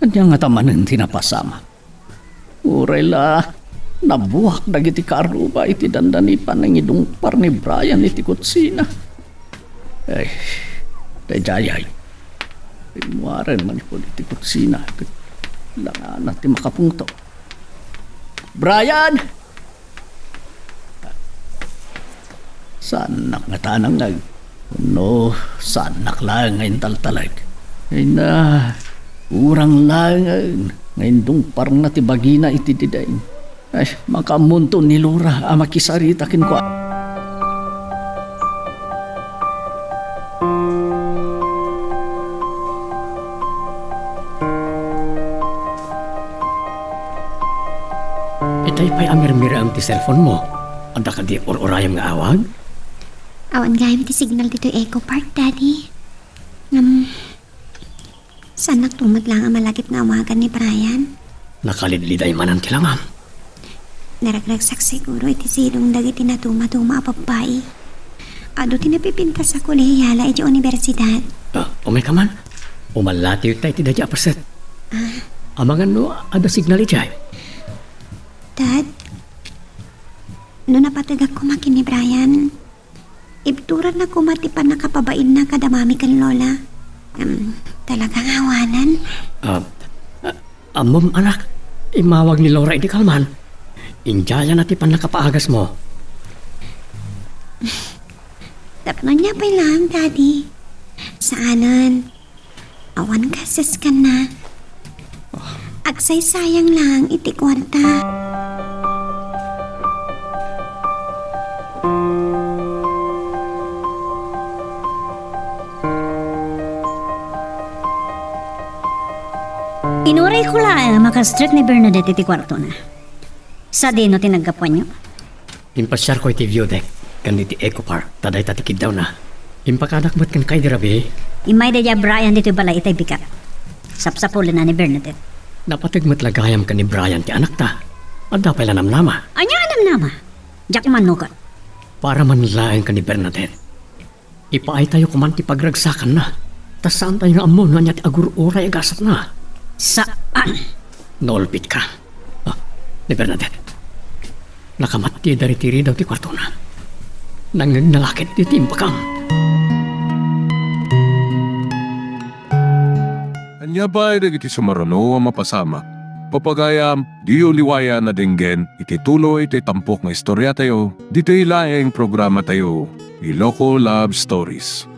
Ania ngata manen ti napasamak? Uray la, Nabuak dagiti kaarruba iti dandani panangidungpar ni Brian iti kutsina. Ay, daydiay. Rimmuaren manipud iti kutsina ket langana ti makapungto. "Brian!" Saannak ngata a nangngeg. Wenno, saannak laeng nga intaltalek. Ay na, urang laeng nga indungparna ti bagina iti didain. Ay, makaammonto ni Laura a makisarita kenkuana. Itay pay a mirmiraem ti cellphone mo. Adda kadi ur-urayem nga awag? Awan gayam ti signal ditoy Eco Park, Daddy. Ngem, saannak to met laeng a malakip nga awagan ni Brian. Nakalidliday manen ti langam. Naragragsak siguro iti silong dagiti natumatuma a babbai. Adu ti napipintas a kolehiyala iti universidad. Ah, umay ka man. Umallatiyo tay ti daydi a paset. Ah. Amangan no adda signal idiay. Dad, no napategak koma ken ni Brian, ibturanna koma ti pannakapabainna kada mami ken lola. Em, talaga nga awanen. Ah, ah, ammom, anak, immawag ni Laura idi kalman. Indiayana ti pannakapaagasmo. Tapno ania pay laeng, Daddy? Saanen. Awan kases kenna. Agsaysayang lang iti kuarta. Inuray ko laeng a makastrek ni Bernadette iti kuartona. Sadino ti naggapuanyo? Impasiarko iti view deck ken iti Eco Park, ta dayta ti kiddawna. Impakadak met kenka idi rabii. Immay daydi a Brian ditoy balay itay bigat. Sapsapulenna ni Bernadette. Napateg met la gayam ken ni Brian ti anakta. Adda pay la namnama. Ania a namnama? Diak mannukot. Para man laeng ken ni Bernadette. Ipaaytayo koman ti pagragsakanna, ta saantayo nga ammo no ania ti agur-uray a gasatna. Saan? Naulpitka. Ah, ni Bernadette. Nakamat ti daritiridam ti kuartona. Nangngegna la ketdi ti imbagam. Ania pay dagiti sumaruno a mapasamak? Papagayam, diyo liwayan a denggen iti tuloy ti tampok nga istoriatayo, ditoy laeng programatayo, Iloko Love Stories.